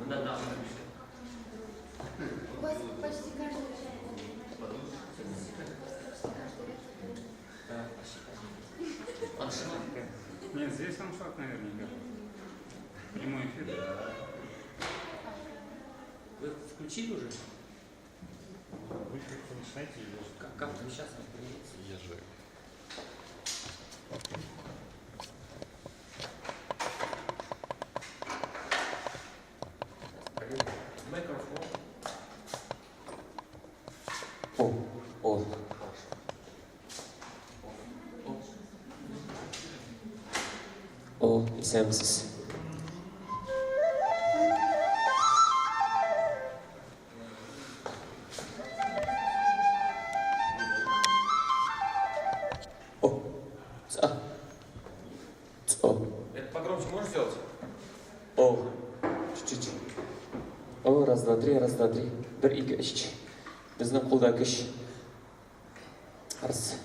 Монда тагын бер кеше. У вас почти каждый почти каждый ряд. Да, почти каждый. Аншлаг. Нет, здесь аншлаг наверняка. Прямой эфир. Вы включили уже? Вы как-то начинайте, я же... Как там сейчас разберется? Я же... Микрофон. О, о, хорошо. О. О, исәнмесез. О, Ц, Ц, О. Это погромче можешь сделать? О, чуть-чуть. О, раз, два, три, раз, два, три. Бер, ике, өч. Безнең кулда көч. Раз.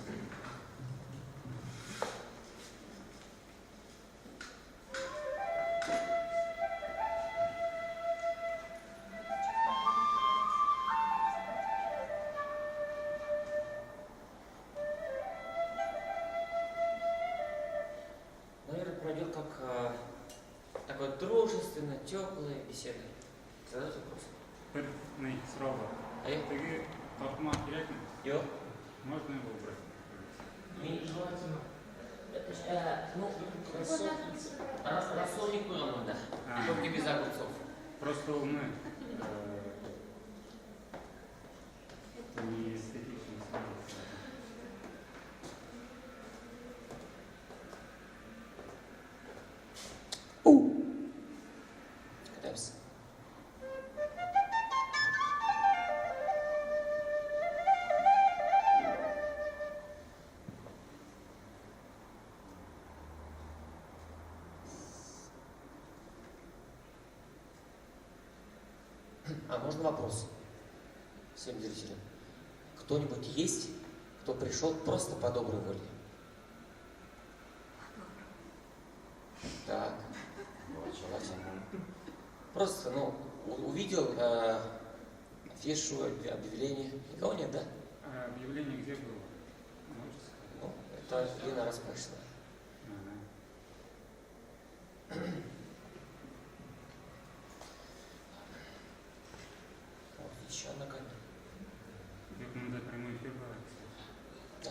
Наверное, пройдет как такая дружественная, теплая беседа. Задать вопрос. Бер ни сорау бар. Әйе. Теге тартма кирәкме? Юк. Можно его убрать? Мин Это ж, ну, рассол, рассольник куйган монда. А. Только без огурцов. Просто мы не эстетично смотрится. У. Көтәбез. А можно вопрос всем зрителям? Кто-нибудь есть, кто пришел просто по доброй воле? Так, желательно. Просто, ну, увидел афишу, объявление. Никого нет, да? А объявление где было? Можете сказать? Ну, это Лена расспрашивала. Ага. Вот, еще одна камера. Как надо прямой эфир бывает, кстати. Да.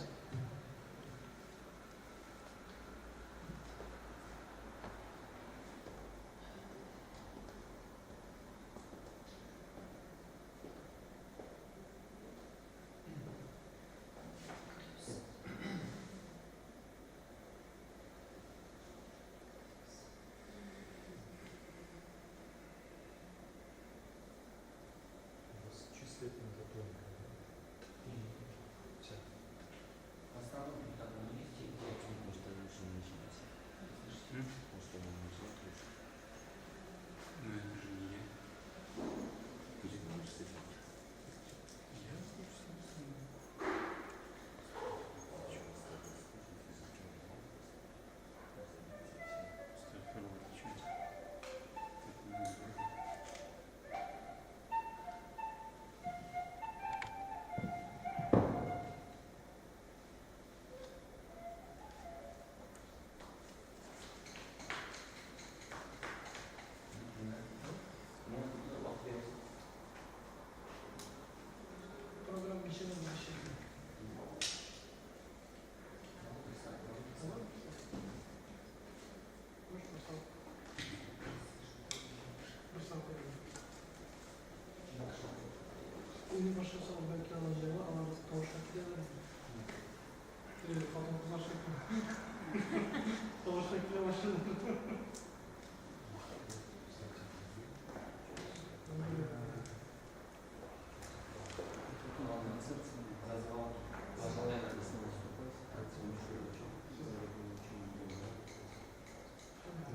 У вас чувствует надо тонко, да? Всё. В основном там на месте, где Может, лучше не начинать. М? Может, она не начинать лучше. Ну, это же не я. Пусть она лучше с этим. Я слушаю, собственно. Астагфирулла, ты чё? Так не надо. Программа ничего не вообще. Можешь просто? Просто Уйный башласа бәлки алар җайлы, алар тавышка киләләр. Или хатын-кызлар шикелле. Тавышка килә башлады.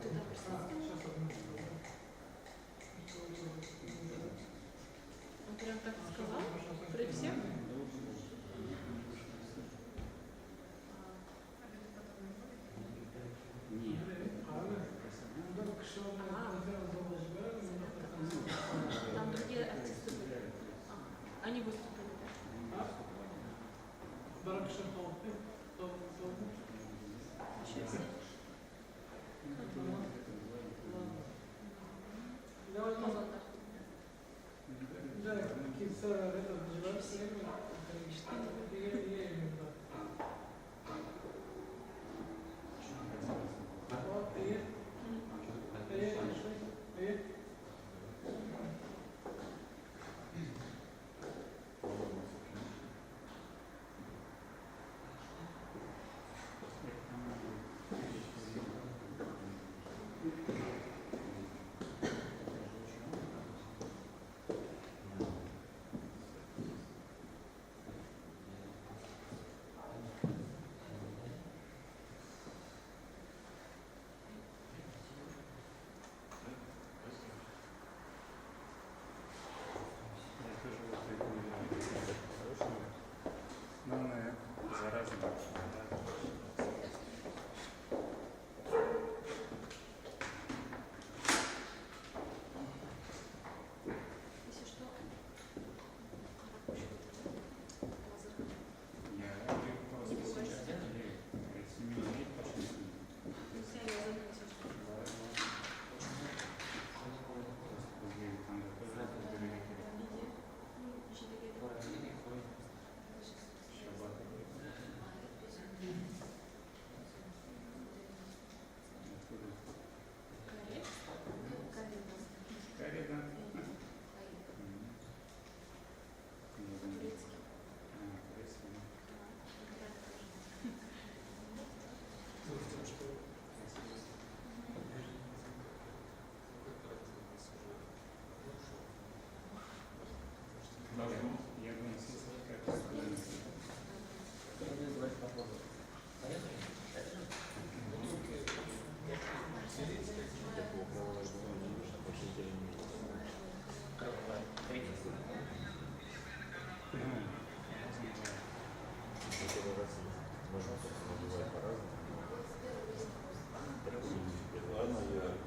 Ты там присутствовал? Сейчас одну минуту. Он прям так сказал? При всех? Нет. Монда кеше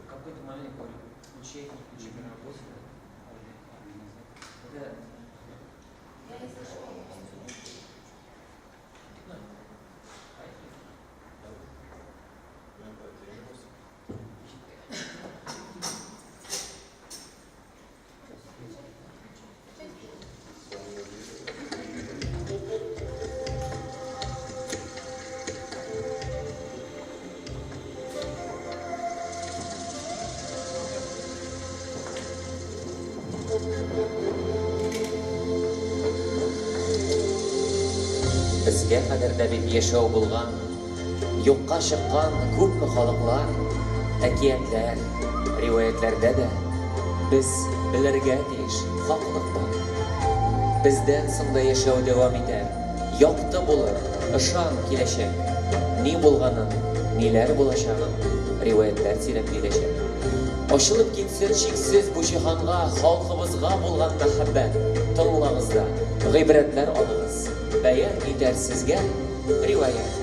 Какой-то момент включение, включение на работе. Да. Я не слышала. Безгә кадәр дә бит яшәү булган, юкка чыккан күпме халыклар, әкиятләр, риваятләрдә дә без белергә тиеш хаклык бар. Бездән соң да яшәү дәвам итәр, якты булыр, ышан киләчәк. Ни булганын, ниләр булачагын риваятләр сөйләп бирәчәк. Ачылып китсен чиксез бу җиһанга, халкыбызга булган мәхәббәт. Тыңлагыз да, гыйбрәтләр алыгыз. Бәян итәр сезгә риваять.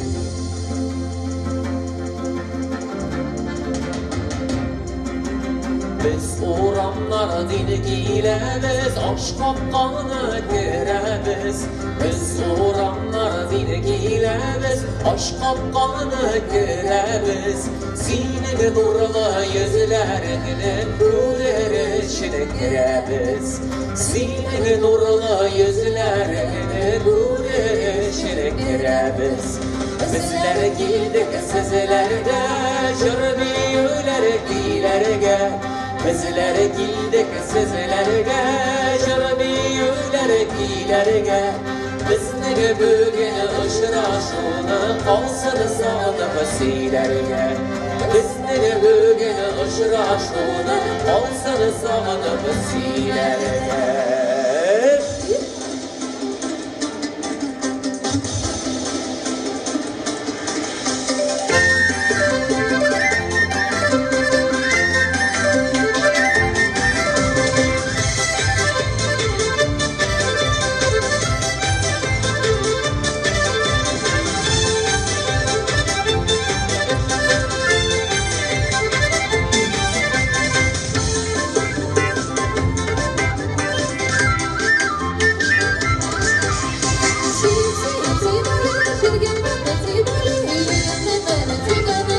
Без урамнардан киләбез, аш капканы керәбез. Без урамнардан киләбез, аш капканы керәбез. Синең нурлы йөзләреңне күрер өчен керәбез. Синең нурлы йөзләреңне күрер өчен керәбез. Bizler килдек sizlerde, җыр биюләр көйләргә. Bizler килдек sizlerge, җыр биюләр көйләргә. Безнең бүген очрашуны калсын сагынып сөйләргә. Безнең бүген очрашуны калсын сагынып сөйләргә.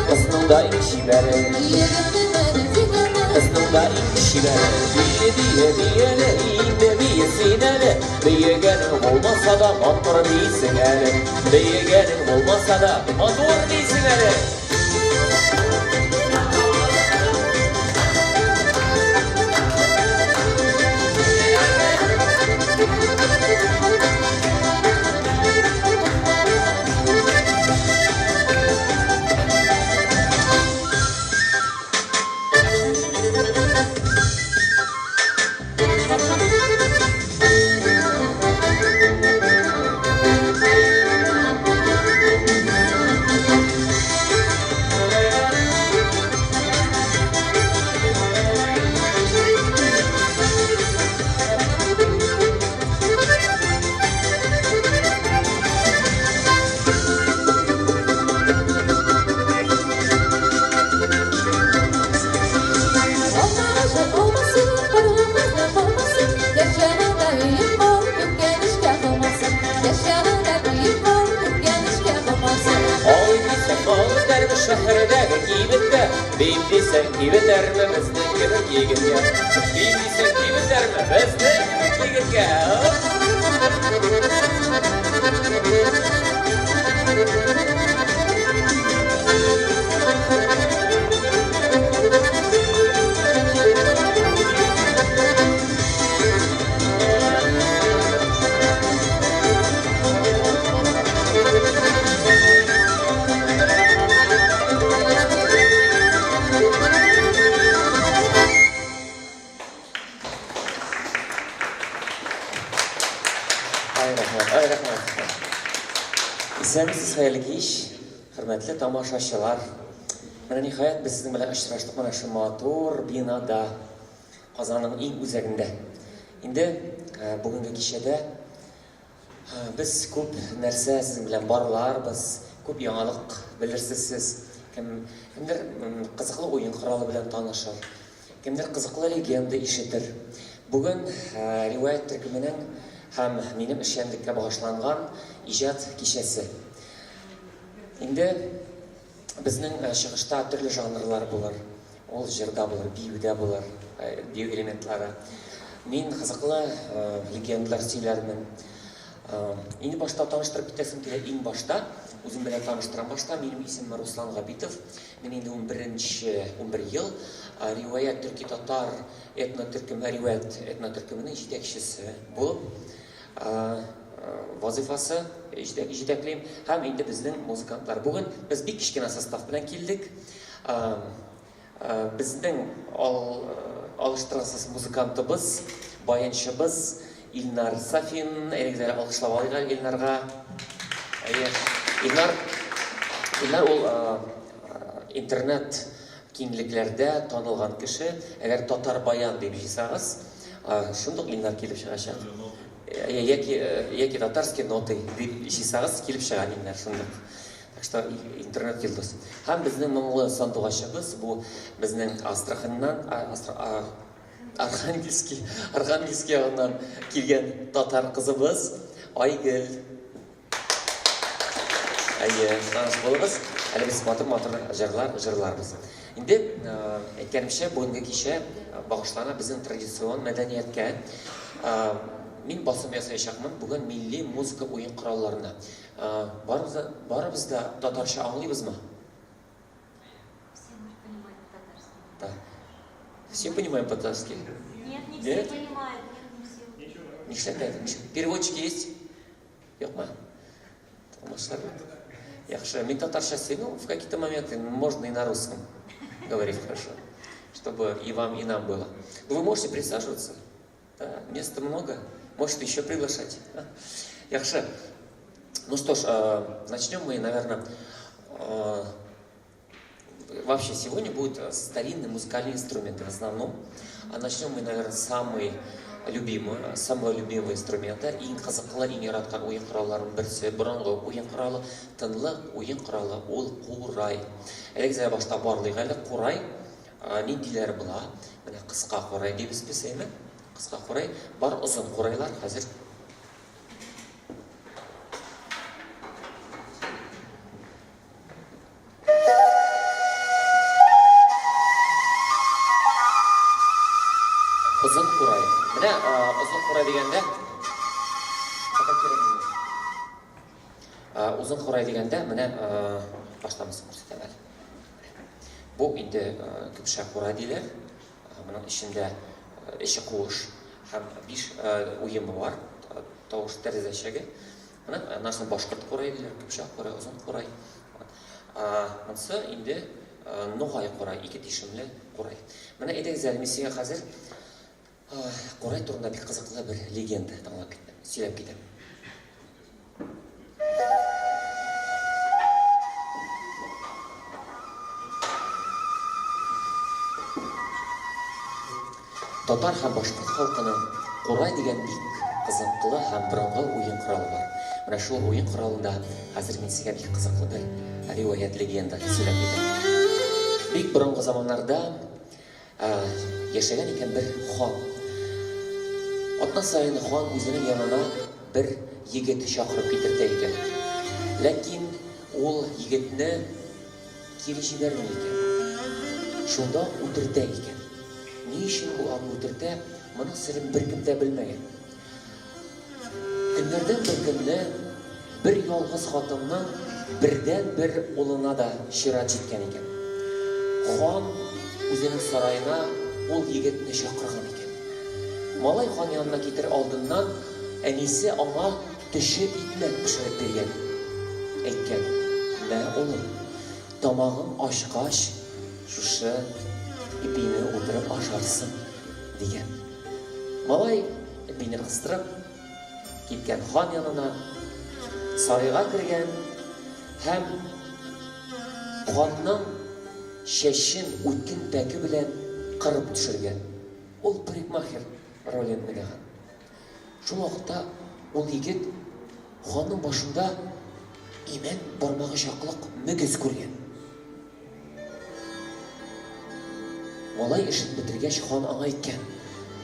Кызның да иң чибәре, кызның да иң чибәре. Биик әле, бие, бие, бие әле, инде бие син әле. Биегәнең булмаса да, матур бийсең әле. Биегәнең булмаса да, матур бийсең әле. Алмагачы алмасын, карлыганы калмасын, Яшь янында өем бар, үткән эшкә калмасын. Яшь янында өем бар, үткән эшкә калмасын. Алыйм дисәң, ал итәрме шәһәрдәге кибеттә, Биим дисәң, кибетәрме безнең кебек егеткә. Биим дисәң, кибетәрме безнең кебек егеткә. Ай, рәхмәт, ай, рәхмәт. Исәнмесез, хәерле кич, хөрмәтле тамашачылар. Менә ниһаять без сезнең белән очраштык менә шул матур бинада, Казанның иң үзәгендә. Инде бүгенге кичәдә без күп нәрсә сезнең белән барларбыз, күп яңалык белерсез сез. Кем, кемдер кызыклы уен коралы белән танышыр, кемдер кызыклы легенда ишетер. Бүген риваять төркеменең һәм минем эшчәнлеккә багышланган иҗат кичәсе. Инде безнең чыгышта төрле жанрлар булыр. Ул җырда булыр, биюдә булыр, бию элементлары. Мин кызыклы легендалар сөйләрмен. Инде башта таныштырып китәсем килә, иң башта үзем белән таныштырам башта. Минем исемем Руслан Габитов. Мин инде 11-нче, 11 ел Риваять төрки-татар этно-төркеме, Риваять этно-төркеменең җитәкчесе булып вазыйфасы җитәклим. Һәм инде безнең музыкантлар. Бүген без бик кечкенә состав белән килдек. Безнең алыштыргысыз музыкантыбыз, баянчыбыз Илнар Сафин. Әйдәгез әле алкышлап алыйк әле Илнарга. Әйе. Илнар, Илнар ул интернет киңлекләрдә танылган кеше. Әгәр татар баян дип җыйсагыз, шундук Илнар килеп чыгачак. Яки, яки татарские ноты дип җыйсагыз, килеп чыга Илнар шундук. Так что интернет йолдыз. Һәм безнең моңлы сандугачыбыз бу безнең Астраханьнан, Архангельский, Архангельский ягыннан килгән татар кызыбыз Айгөл. Әйе, таныш булыгыз. Әле без матур-матур җырлар җырларбыз. Инде әйткәнемчә, бүгенге кичә багышлана безнең традицион мәдәнияткә. Мин басым ясаячакмын бүген милли музыка уен коралларына. Барыбыз да, барыбыз да татарча аңлыйбызмы? Все понимают по-татарски. Да. Все понимаем по-татарски? Нет, не все Нет? понимают. Нет, не все. Нишләп әйтим? Переводчики есть? Юкмы? Тормышлар. Яхшы. Мин татарча сөйлим, ну, в какие-то моменты можно и на русском говорить хорошо, чтобы и вам, и нам было. Ну, вы можете присаживаться. Да, места много. Можете еще приглашать. Яхшы. Ну что ж, начнем мы, наверное, вообще сегодня будут старинные музыкальные инструменты в основном. А начнем мы, наверное, с самый любимый, самого любимого инструмента. Иң кызыклы, иң яраткан уен коралларының берсе, борынгы уен коралы, тынлы уен коралы, ул курай. Әйдәгез әле башта барлыйк әле курай ниндиләре була. Менә кыска курай дибез без, әйме? Кыска курай, бар озын курайлар хәзер. Озын курай. Менә озын курай дигәндә Озын курай дигәндә менә баштамысын күрсәтәм әле. Бу инде көпшә курай диләр. Моның эчендә эче куыш һәм 5 уемы бар. Тавыш тәрәзәчәге. Моны аннан соң башкорт курай диләр, көпшә курай, озын курай. Монысы инде ногай курай, ике тишемле курай. Менә әйдәгез әле мин сезгә хәзер курай турында бик кызыклы бер легенда тыңлап киттем, сөйләп китәм. Татар һәм башкорт халкының курай дигән бик кызыклы һәм борынгы уен коралы бар. Менә шул уен коралында хәзер мин сезгә бик кызыклы бер риваять, легенда сөйләп китәм. Бик борынгы заманнарда яшәгән икән бер хан. Атна саен хан үзенең янына бер егет чакырып китертә икән. Ләкин ул егетне кире җибәрми икән. Шунда ук үтертә икән. Ни өчен ул аны үтертә, моның серен беркем дә белмәгән. Көннәрдән бер көнне бер ялгыз хатынның бердәнбер улына да чират җиткән икән. Хан үзенең сараена ул егетне чакырган икән. Малай хан янына китер алдыннан әнисе аңа төче икмәк пешереп биргән. Әйткән, Мә, улым, тамагың ачкач, шушы ипине утырып ашарсың, дигән. Малай ипине кыстырып, киткән хан янына, сарайга кергән һәм ханның чәчен үткен пәке белән кырып төшергән. Ул парикмахер ролен уйнаган. Шул вакытта ул егет ханның башында имән бармагы чаклык мөгез күргән. Малай эшен бетергәч, хан аңа әйткән,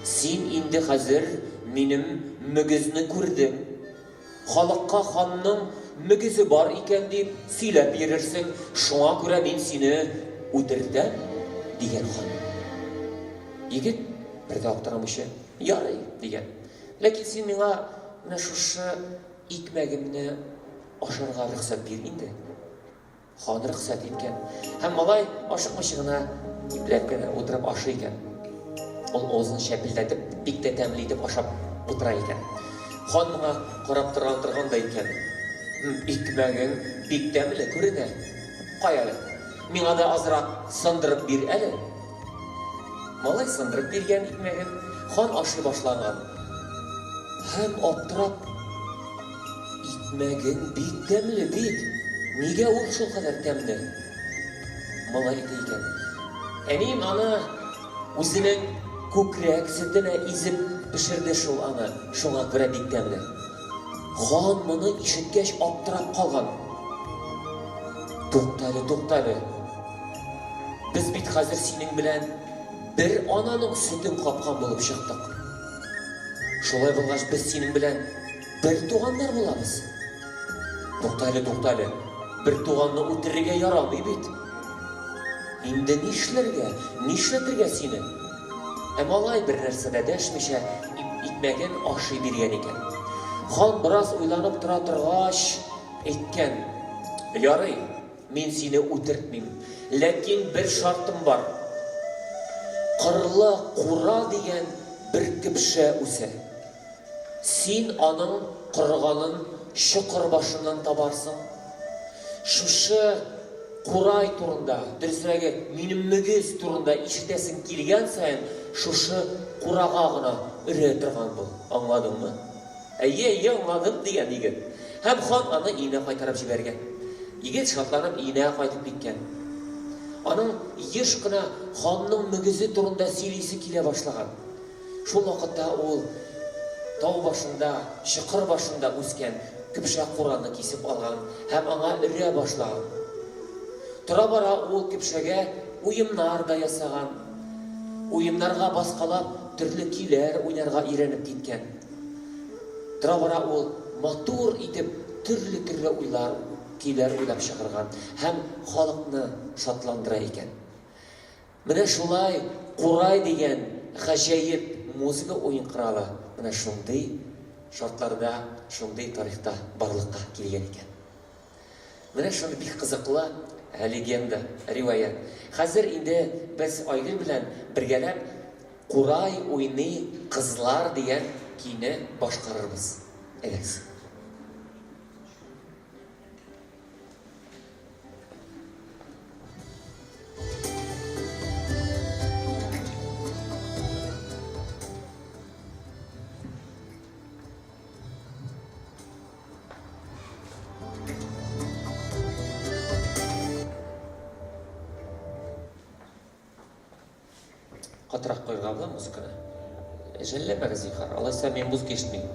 Син инде хәзер минем мөгезне күрдең. Халыкка ханның мөгезе бар икән дип сөйләп йөрерсең, шуңа күрә мин сине үтертәм, дигән хан. Егет бер дә аптырамыйча, Ярый, дигән. Ләкин син миңа менә шушы икмәгемне ашарга рөхсәт бир инде. Хан рөхсәт иткән. Һәм малай ашыкмыйча гына, ипләп кенә утырып ашый икән. Ул авызын чәпелдәтеп, бик тә тәмле итеп ашап утыра икән. Хан моңа карап торган торган да икән. Икмәгең бик тәмле күренә. Кай әле, миңа да азрак сындырып бир әле. Малай сындырып биргән икмәген, хан ашый башлаган. Һәм аптырап, Икмәгең бик тәмле бит, нигә ул шулкадәр тәмле? Малай әйтә икән. Әнием аны үзенең күкрәк сөтенә изеп пешерде шул аны, шуңа күрә бик тәмле. Хан моны ишеткәч аптырап калган. Туктале, туктале. Без бит хәзер синең белән бер ананың сөтен капкан булып чыктык. Шулай булгач, без синең белән бер туганнар булабыз. Туктале, туктале. Бер туганны үтерергә ярамый бит. Инде нишләргә, нишләтергә сине? Ә малай бер нәрсә дә дәшмичә, икмәген ашый биргән икән. Хан бераз уйланып тора торгач, әйткән: "Ярый, Мин сине үтертмим. Ләкин бер шартым бар. Кырлы кура дигән бер көпшә үсә. Син аның корыганын чокыр башыннан табарсың. Шушы курай турында, дөресрәге, минем мөгез турында ишетәсең килгән саен, шушы курага гына өрә торган бул. Аңладыңмы? Әйе, әйе, аңладым, дигән егет. Һәм хан аны өенә кайтарып җибәргән. Егет шатланып өенә кайтып киткән. Аның еш кына ханның мөгезе турында сөйлисе килә башлаган. Шул вакытта ул тау башында, чокыр башында үскән көпшә кураны кисеп алган һәм аңа өрә башлаган. Тора-бара ул көпшәгә уемнар да ясаган. Уемнарга баскалап, төрле көйләр уйнарга өйрәнеп киткән. Тора-бара ул матур итеп төрле-төрле уйлар, көйләр уйлап чыгарган һәм халыкны шатландыра икән. Менә шулай Курай дигән гаҗәеп музыка уен коралы менә шундый шартларда, шундый тарихта барлыкка килгән икән. Менә шундый бик кызыклы легенда, риваять. Хәзер инде без Айгөл белән бергәләп Курай уйный кызлар дигән көйне башкарырбыз. Әйдәгез. Катырак куярга була музыканы. Жәлләмәгез, зинһар. Алайса мин музыка ишетмим.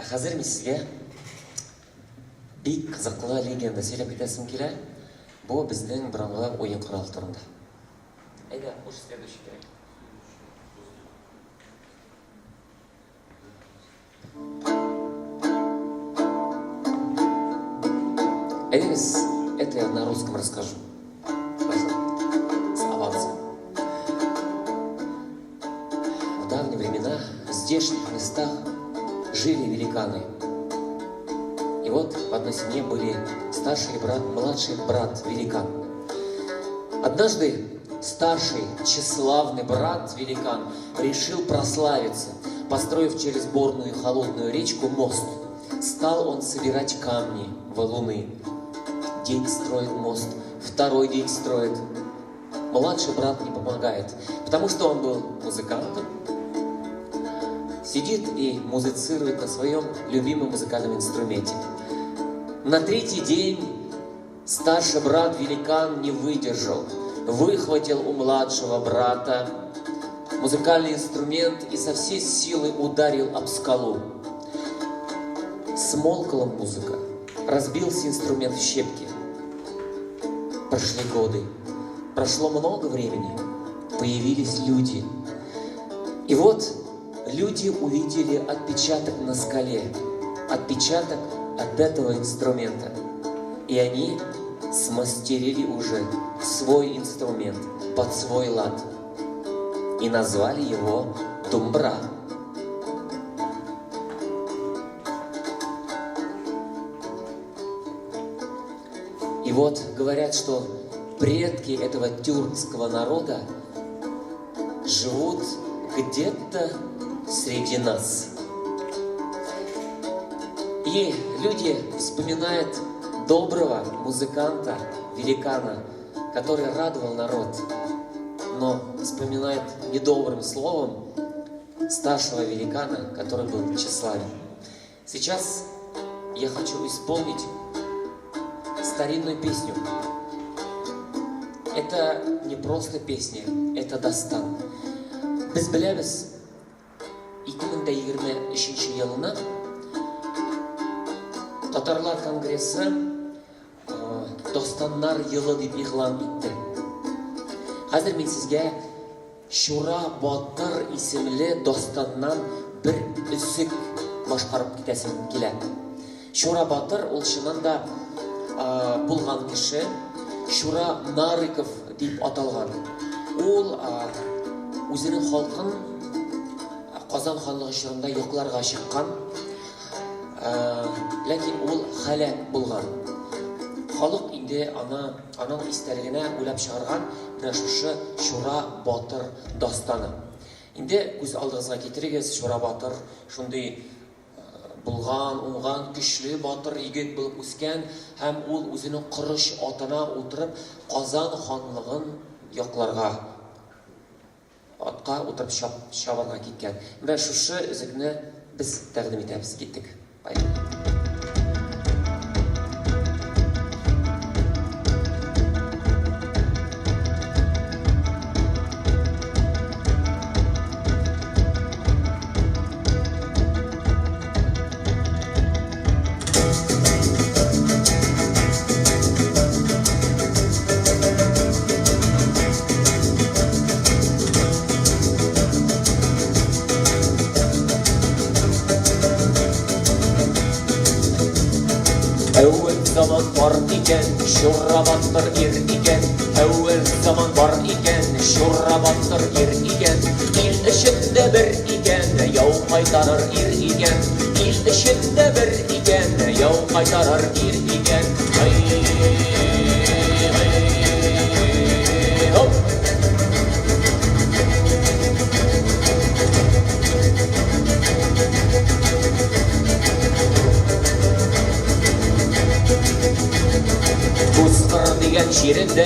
Ә хәзер мин сезгә бик кызыклы легенда сөйләп китәсем килә. Бу безнең борынгы уен коралы турында. Әйдә, хуш, следующий трек. Әйдәгез, это я на русском расскажу. Хорошо? С авансом. В давние времена в здешних местах жили великаны. И вот в одной семье были старший брат, младший брат великан. Однажды старший тщеславный брат великан решил прославиться, построив через борную холодную речку мост. Стал он собирать камни, валуны. День строит мост, второй день строит. Младший брат не помогает, потому что он был музыкантом. Сидит и музицирует на своем любимом музыкальном инструменте. На третий день старший брат великан не выдержал, выхватил у младшего брата музыкальный инструмент и со всей силы ударил об скалу. Смолкла музыка, разбился инструмент в щепки. Прошли годы, прошло много времени, появились люди. И вот люди увидели отпечаток на скале, отпечаток от этого инструмента. И они смастерили уже свой инструмент под свой лад и назвали его думбра. И вот говорят, что предки этого тюркского народа живут где-то среди нас. И люди вспоминают доброго музыканта, великана, который радовал народ, но вспоминает недобрым словом старшего великана, который был тщеславен. Сейчас я хочу исполнить старинную песню. Это не просто песня, это дастан. Без беләбез, 2023 елны Татарлар конгрессы Дастаннар елы дип игълан итте. Хәзер мин сезгә Чура батыр исемле дастаннан бер өзек башкарып китәсем килә. Чура батыр ул чыннан да булган кеше, Чура Нарыков дип аталган. Ул үзенең халкын Казан ханлыгы чорында якларга чыккан. Ләкин ул һәлак булган. Халык инде аны аның истәлегенә уйлап чыгарган менә шушы Чура батыр дастаны. Инде күз алдыгызга китерегез, Чура батыр шундый булган, уңган, көчле батыр егет булып үскән һәм ул үзенең корыч атына утырып Казан ханлыгын якларга Атка утырып чап, чабарга киткән. Менә шушы өзекне без тәкъдим итәбез. Киттек. Поехали. Әүвәл заман бар икән, Чура батыр ир икән. Әүвәл заман бар икән, Чура батыр ир икән. Ил эчендә бер икән, яу кайтарыр ир икән. Ил эчендә бер икән, яу кайтарыр ир икән. Кускыр дигән җирендә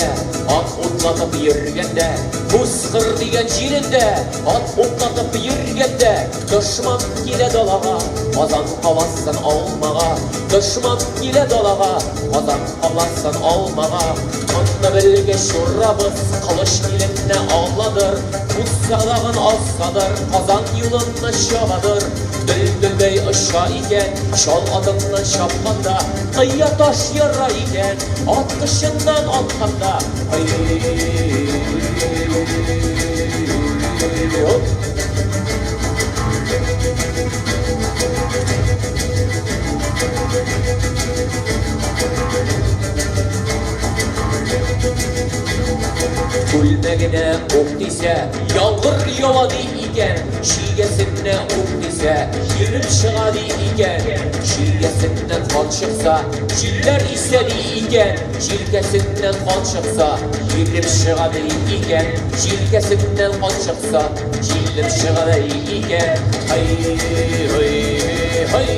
ат утлатып йөргәндә, Кускыр дигән җирендә ат утлатып йөргәндә, Дошман килә далага, Казан каласын алмага. Дошман килә далага, Казан каласын алмага. Моны белгәч Чурабыз, кылыч биленә аладыр, Үз садагын асадыр, Казан юлына чабадыр. Дөлдөлдәй. Оча икән, чал атыннан чапканда, Кыя таш яра икән, ат кышыннан атканда. Ай-ай-ай-ай-ай-ай-ай-ай-ай. Күлмәгенә ук тисә, яңгыр ява ди икән, чигәсенә ук тисә, җилеп чыга ди икән, чигәсеннән кан чыкса, җилләр исә ди икән, җилкәсеннән кан чыкса, җилеп чыга ди икән, җилкәсеннән кан чыкса, җилеп чыга ди икән. Һай, һай, һай.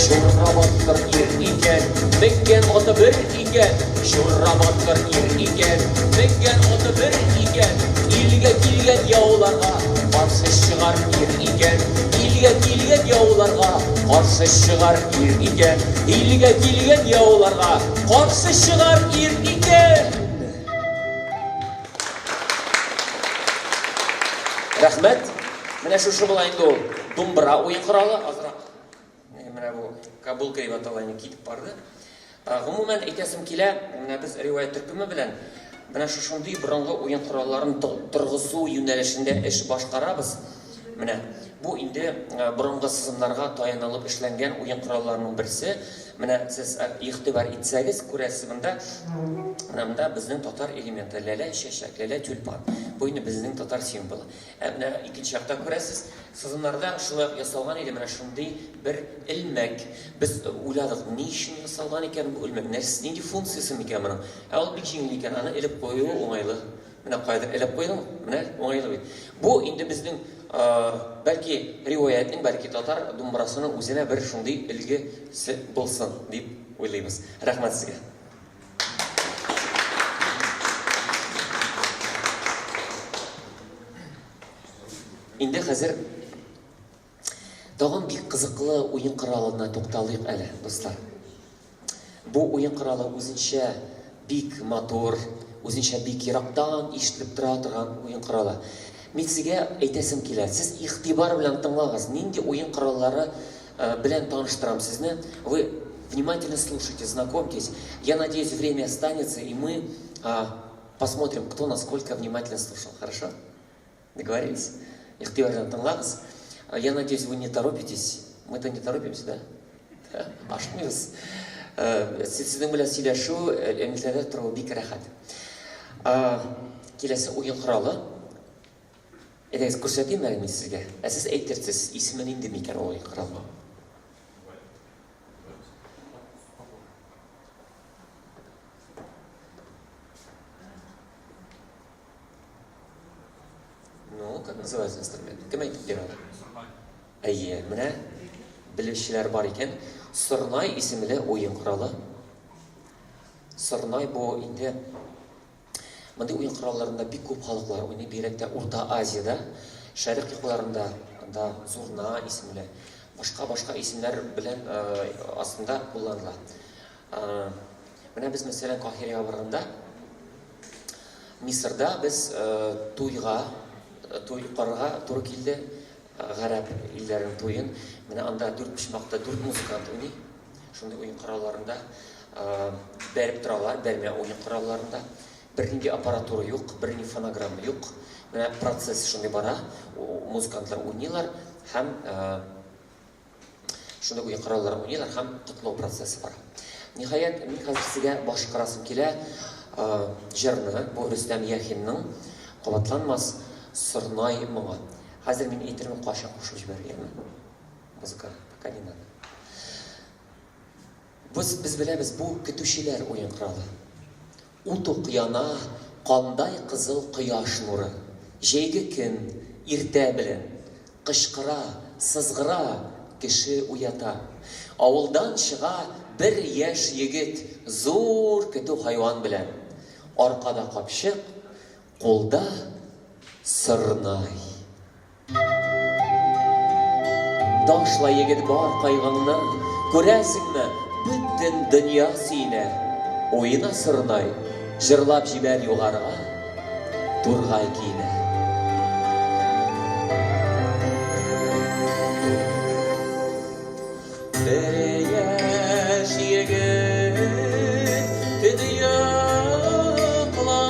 Чурра батыр ир икән, менгән аты бер икән. Чурра батыр ир икән, менгән аты бер икән. Илгә килгән яуларга каршы чыгар ир икән. Илгә килгән яуларга каршы чыгар ир икән. Илгә килгән яуларга каршы чыгар ир икән. Рәхмәт. Менә шушы була инде ул думбра уен коралы. Азрак менә бу кабулка дип атала инде китеп барды. Гомумән әйтәсем килә, менә без риваять төркеме белән менә шушындый борынгы уен коралларын торгызу юнәлешендә эш башкарабыз. Менә бу инде борынгы сызымнарга таянылып эшләнгән уен коралларының берсе. Менә сез игътибар итсәгез, күрәсез монда, менә монда безнең татар элементы, ләлә чәчәк, ләлә тюльпан. Бу инде безнең татар символы. Ә менә икенче якта күрәсез, сызымнарда шулай ук ясалган иде менә шундый бер элмәк. Без уйладык, ни өчен ясалган икән бу элмәк, нәрсә, нинди функциясе микән моның? Ә ул бик җиңел икән, аны элеп куюы уңайлы. Менә каядыр элеп куйдың, менә уңайлы бит. Бу инде безнең, бәлки, риваятьнең, бәлки, татар думбрасының үзенә бер шундый өлгесе булсын, дип уйлыйбыз. Рәхмәт сезгә. Инде хәзер тагын бик кызыклы уен коралына тукталыйк әле, дуслар. Бу уен коралы үзенчә бик матур, үзенчә бик ерактан ишетелеп тора торган уен коралы. Мин сезгә әйтәсем килә, сез игътибар белән тыңлагыз, нинди уен кораллары белән таныштырам сезне. Вы внимательно слушайте, знакомьтесь. Я надеюсь, время останется, и мы посмотрим, кто насколько внимательно слушал. Хорошо? Договорились? Игътибар белән тыңлагыз. Я надеюсь, вы не торопитесь. Мы-то не торопимся, да? Да, ашыкмыйбыз. Сезнең белән сөйләшү, элемтәдә тору бик рәхәт. Киләсе уен коралы. Әйдәгез, күрсәтим әле мин сезгә. Ә сез әйтерсез, исеме нинди микән ул уен коралының? Ну, как называется инструмент? Кем әйтеп бирә ала? Әйе, менә белүчеләр бар икән. Сорнай исемле уен коралы. Сорнай бу инде мондый уен коралларында бик күп халыклар уйный, бигрәк тә Урта Азиядә, Шәрык якларында анда зурна исемле, башка-башка исемнәр белән астында кулланыла. Менә без, мәсәлән, Каһирәгә барганда, Мисырда без туйга, туй карарга туры килде, гарәп илләренең туен. Менә анда дүрт почмакта дүрт музыкант уйный. Шундый уен коралларында бәреп торалар, бәрмә уен коралларында. Бернинди аппаратура юк, бернинди фонограмма юк. Менә процесс шундый бара, музыкантлар уйныйлар һәм Шундый уен кораллары уйныйлар һәм котлау процессы бара. Ниһаять, мин хәзер сезгә башкарасым килә җырны, бу Рөстәм Яхинның кабатланмас Сорнай моңы. Хәзер мин әйтермен кайчан кушып җибәрергә. Музыка пока не надо. Без, без беләбез, бу көтүчеләр уен коралы. Ут ук яна, кандай кызыл кояш нуры. Җәйге көн, иртә белән. Кычкыра, сызгыра, кеше уята. Авылдан чыга бер яшь егет зур көтү хайван белән. Аркада капчык, кулда сорнай. Ташла, егет, бар кайгыңны, Күрәсеңме, Бөтен дөнья сөенә, Уена сорнай, Җырлап җибәр югарыга, Тургай көенә. Бер яшь егет төн йокламый,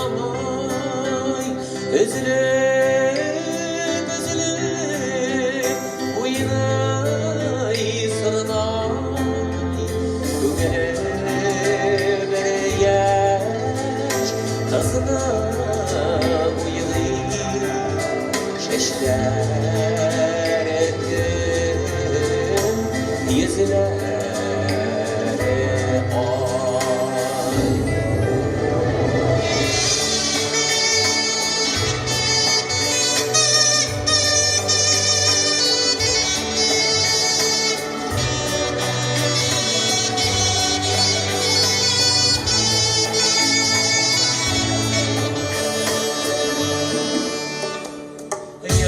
Өзелеп-өзелеп уйный сорнай. Күңеле бер яшь кызны уйлый, Чәчләре көн, йөзләре ай.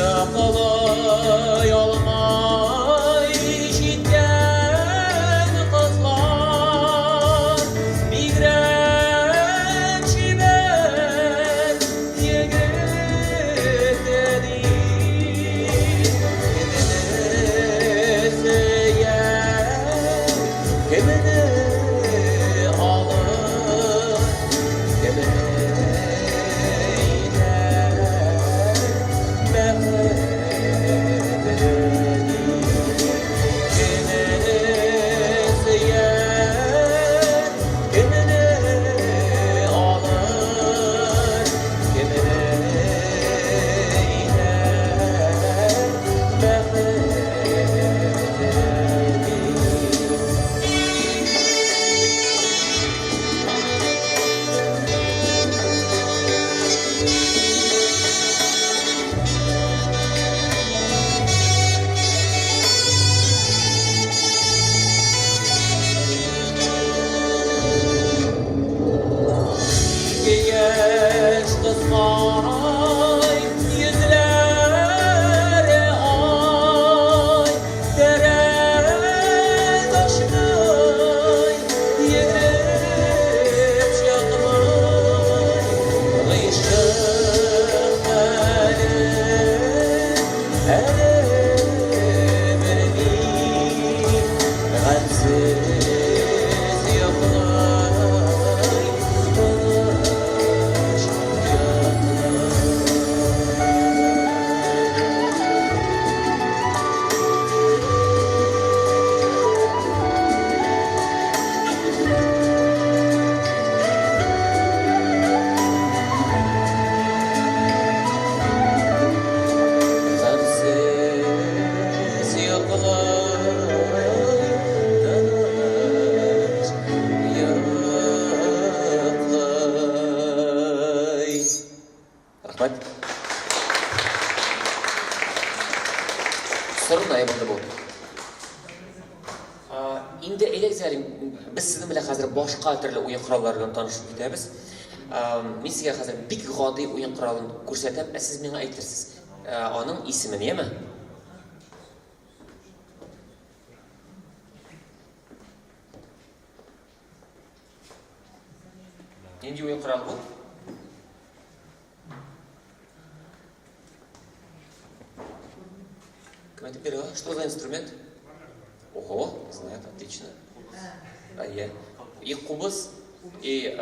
Йоклый алмый җиткән кызлар, Бигрәк чибәр егет әни. Кемне сөяр, кемне алыр, кемне итәр бәхетле Кемне сөяр, кемне алыр, кемне итәр бәхетле. Ике яшь кызкай, йөзләре ай, Тәрәз ачмый, йөгереп чыкмый. Гыйшык әле, әле белми, Гамьсез йоклый, тыныч йоклый. Гамьсез йоклый, тыныч йоклый. Рәхмәт. Сорнай булды бу. Инде әйдәгез әле, без сезнең белән хәзер башка төрле уен кораллары белән танышып китәбез. Мин сезгә хәзер бик гади уен коралын күрсәтәм, ә сез миңа әйтерсез аның исемен, яме? Нинди уен коралы бу? Кем әйтеп бирә? Что за инструмент? Ого, знает, отлично. А я. И кубыз, и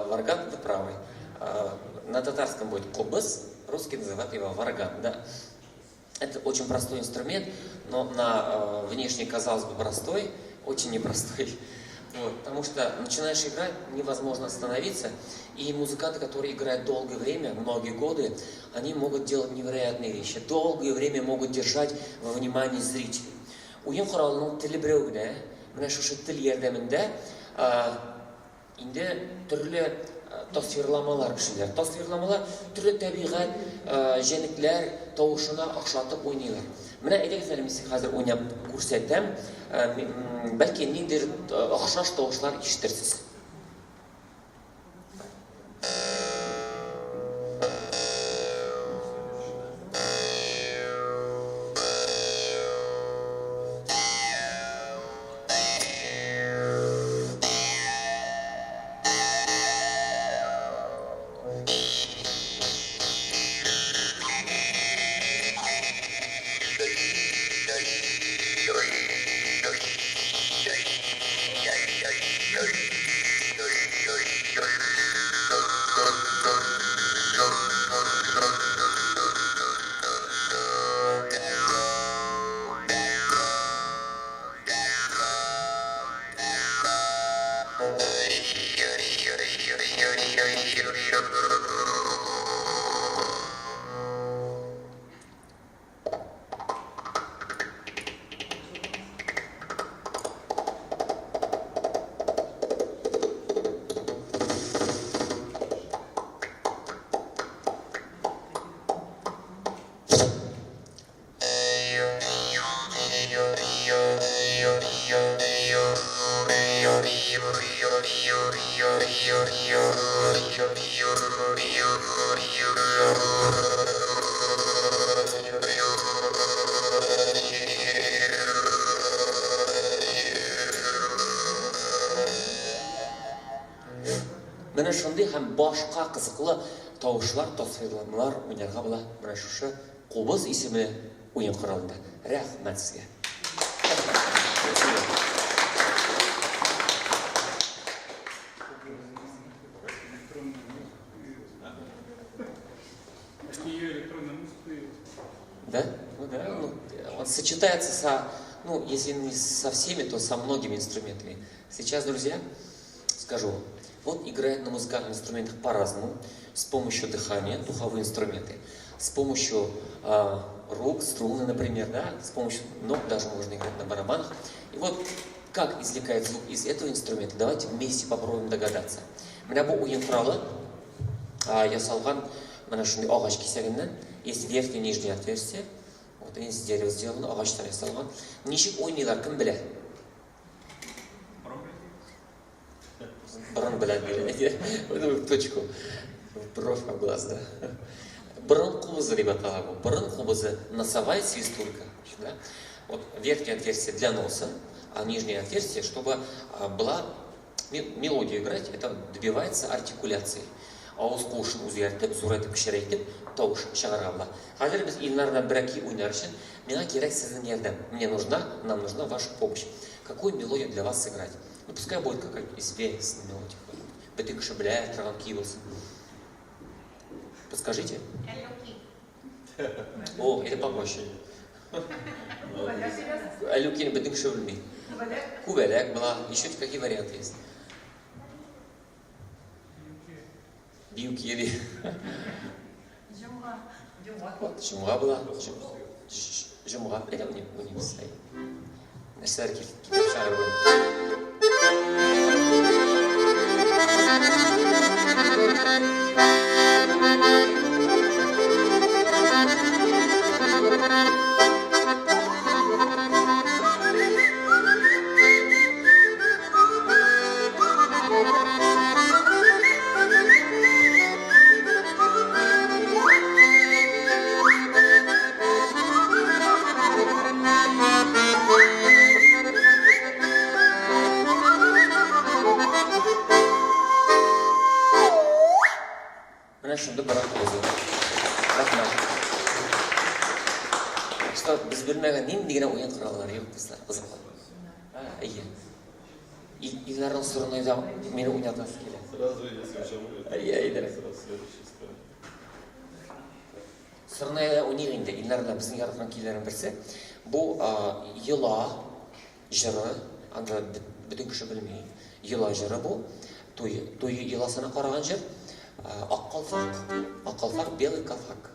варган, вы правы. На татарском будет кубыз, русский называют его варган, да. Это очень простой инструмент, но на внешне, казалось бы, простой, очень непростой. Вот, потому что начинаешь играть, невозможно остановиться. И музыканты, которые играют долгое время, многие годы, они могут делать невероятные вещи. Долгое время могут держать во внимании зрителей. Уен коралының теле берәү генә, менә шушы тел ярдәмендә инде төрле тасвирламалар эшлиләр. Тасвирламалар төрле табигать, җәнлекләр тавышына охшатып уйныйлар. Менә әйдәгез әле мин сезгә хәзер уйнап күрсәтәм. Бәлки ниндидер охшаш тавышлар ишетерсез. Менә шундый һәм башка кызыклы тавышлар, тасвирланмалар уйнарга була менә шушы кубыз исемле уен коралында. Рәхмәт сезгә. От нее электронная музыка появилась. Да? Ну да, ну, он сочетается со, ну, если не со всеми, то со многими инструментами. Сейчас, друзья, скажу вам, он играет на музыкальных инструментах по-разному, с помощью дыхания, духовые инструменты, с помощью рук, струны, например, да, с помощью ног даже можно играть на барабанах. И вот как извлекает звук из этого инструмента, давайте вместе попробуем догадаться. Менә бу уен коралы ясалган менә шундый агач кисәгеннән, есть верхнее и нижнее отверстие, вот они из дерева сделаны, агачтан ясалган. Ничек уйныйлар, кем белә? Борын белән бирә. В точку. Бровь в глаз, да. Борын кубызы дип атала бу. Борын кубызы, носовая свистулька. Да? Вот верхнее отверстие для носа, а нижнее отверстие, чтобы была мелодию играть, это добивается артикуляцией. Авыз куышын үзгәртеп, зурайтып, кечерәйтеп, тавыш чыгарырга була. Хәзер без Илнар белән бер көй уйнар өчен миңа кирәк сезнең ярдәм. Мне нужна, нам нужна ваша помощь. Какую мелодию для вас сыграть? Ну, пускай будет какая-нибудь известная мелодия. Бөтен кеше белә торган көй булсын. Подскажите. О, это попроще. Әллүкине бөтен кеше белми. Күбәләк була. Еще какие варианты есть? Бию кире. Җомга. Вот, җомга була. Җомга. Это у них стоит. Нәрсәләр килеп чыгар бу? Менә шундый борын кубызы. Рәхмәт. Что без белмәгән нинди генә уен кораллары юк, дуслар, кызыклы. Әйе. Илнарның сорынайда мине уйнатасы килә. Сразу, если уже будет. Әйе, әйдә. Сразу следующий строй. Сорнайда уйныйк инде. Илнар белән безнең яраткан көйләрнең берсе. Бу йола җыры, анда бөтен кеше белми. Йола җыры бу. Туй, туй йоласына караган җыр. Ак калфак, ак калфак, белый калфак.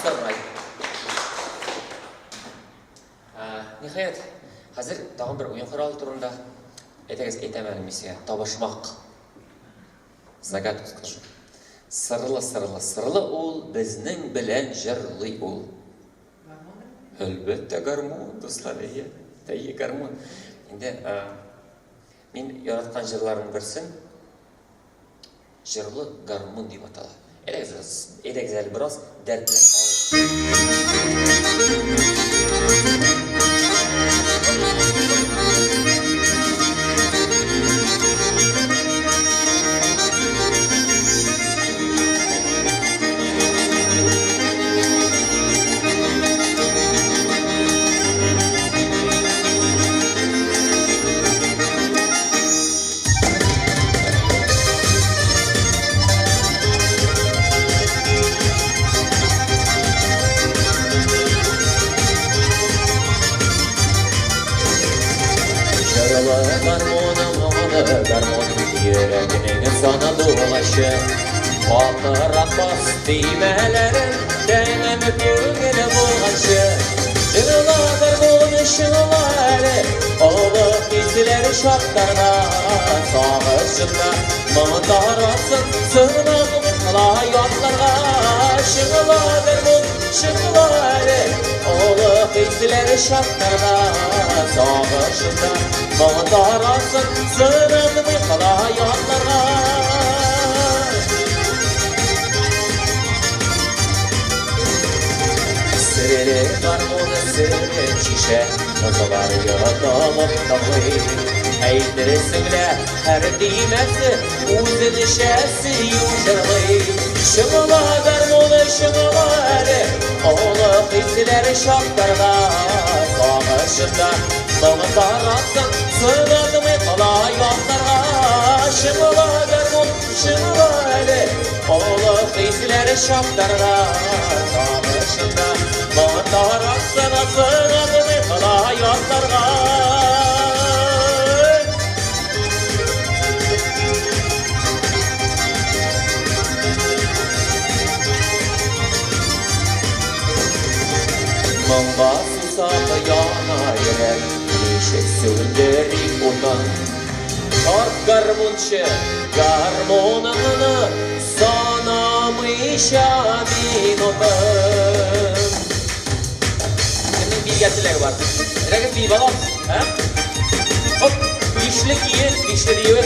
Сырнай. Ниһаять, хәзер тагын бер уен коралы турында әйдәгез әйтәм әле мин сезгә. Табышмак. Загадку скажу. Сырлы, сырлы, сырлы ул, безнең белән җырлый ул. Әлбәттә, гармун, дуслар, әйе. Әйе, гармун. Инде мин яраткан җырларның берсен Җырлы гармун дип атала. Әйдәгез, әйдәгез әле бераз дәртләнеп алыйк. Җырлы гармуны моңлы гармун Йөрәгенең сандугачы Катырак бас төймәләрен Тәмам күңеле булганчы Җырла гармун чыңла әле Олы хисләр шатларга Сагышында моң таратсын Сынатмый кала ятларга Чыңла гармун чыңла әле Олы хисләр шатларга Сагышында моң таратсын Сынатмый кала ятларга Сере гармуны сере чишә, Кызлар йотылып тыңлый. Әйтерсең лә һәр төймәсе үзенчә сөю җырлый. Чыңла гармуны чыңла әле, Олы хисләр шатларга. Сагышында моң таратсын, Сынатмый кала ятларга. Чыңла гармун чыңла әле, Олы хисләр шатларга. Сагышында моң таратсын, Сынатмый кала ятларга. Моңга сусап яна йөрәк, Ничек сүндерик утын? Тарт, гармунчы, гармуныңны Санамыйча минутын. Кемнең биергә теләге бар? Әйдәгез биеп алабыз, ә? Оп, бишле киен, бишле биюе.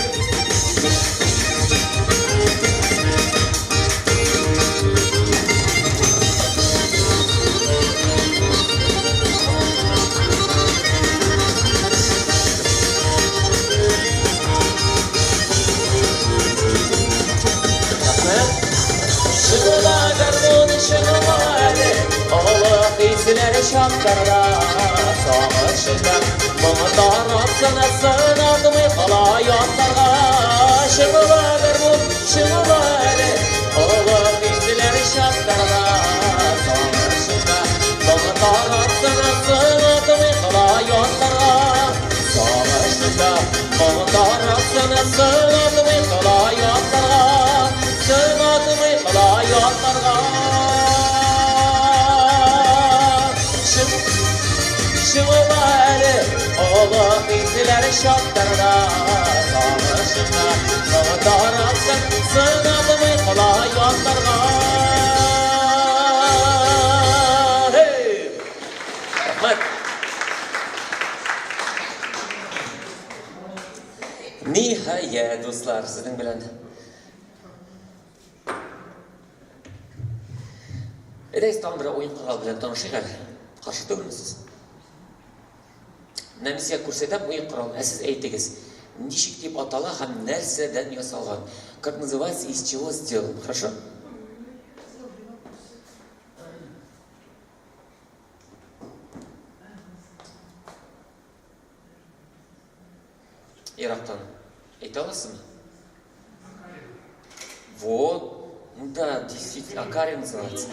Рәхмәт. Чыңла гармун, чыңла әле, Олы хисләр чаптарда, Сагышында моң таратсын, Сынатмый кала ятларга. Чыңла гармун, чыңла әле, Олы хисләр чаптарда, Сагышында моң таратсын, Сынатмый кала ятларга. Сагышында моң таратсын, Сынатмый кала ятларга. Сынатмый кала ятларга. Чың, чыңла әле, Олы хисләр чаптарда, Сагышында моң таратсын, Сынатмый кала ятларга. Hey! Рәхмәт. Ниһаять, дуслар, сезнең белән. Әйдәгез тагын бер уен коралы белән танышыйк әле. Каршы түгелмесез? Менә мин сезгә күрсәтәм уен коралын, ә сез әйтегез, ничек дип атала һәм нәрсәдән ясалган? Как называется и из чего сделан? Хорошо? Ерактан әйтә аласызмы? Вот, ну да, действительно, окарина называется.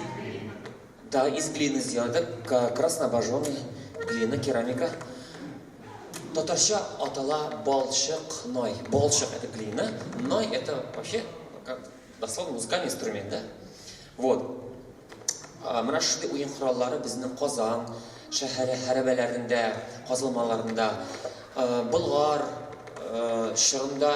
Да, из глины сделано. Это краснообожженная глина, керамика. Татарча атала балчык най. Балчык это глина, най это вообще как дословно музыкальный инструмент, да? Вот. Менә шундый уен кораллары безнең Казан шәһәре хәрабәләрендә, казылмаларында, Болгар чорында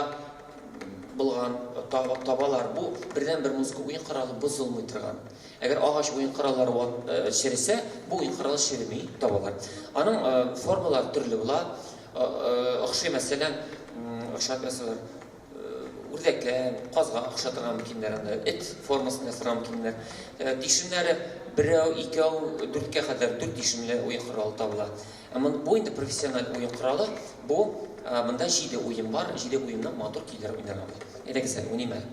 булган табалар. Бу бердәнбер музыка уен коралы бозылмый торган. Әгәр агач уен кораллары чересә, бу уен коралы череми, табалар. Аның формалары төрле була. Охшый, мәсәлән, охшап ясалар. Үрдәккә, казга охшатырга мөмкиннәр анда, эт формасын ясарга мөмкиннәр. Тишемнәре берәү, икәү, дүрткә кадәр дүрт тишемле уен коралы табыла. Ә бу инде профессиональ уен коралы. Бу монда җиде уен бар, җиде уеннан матур көйләр уйнарга була. Әйдәгез әле, уйныйм әле.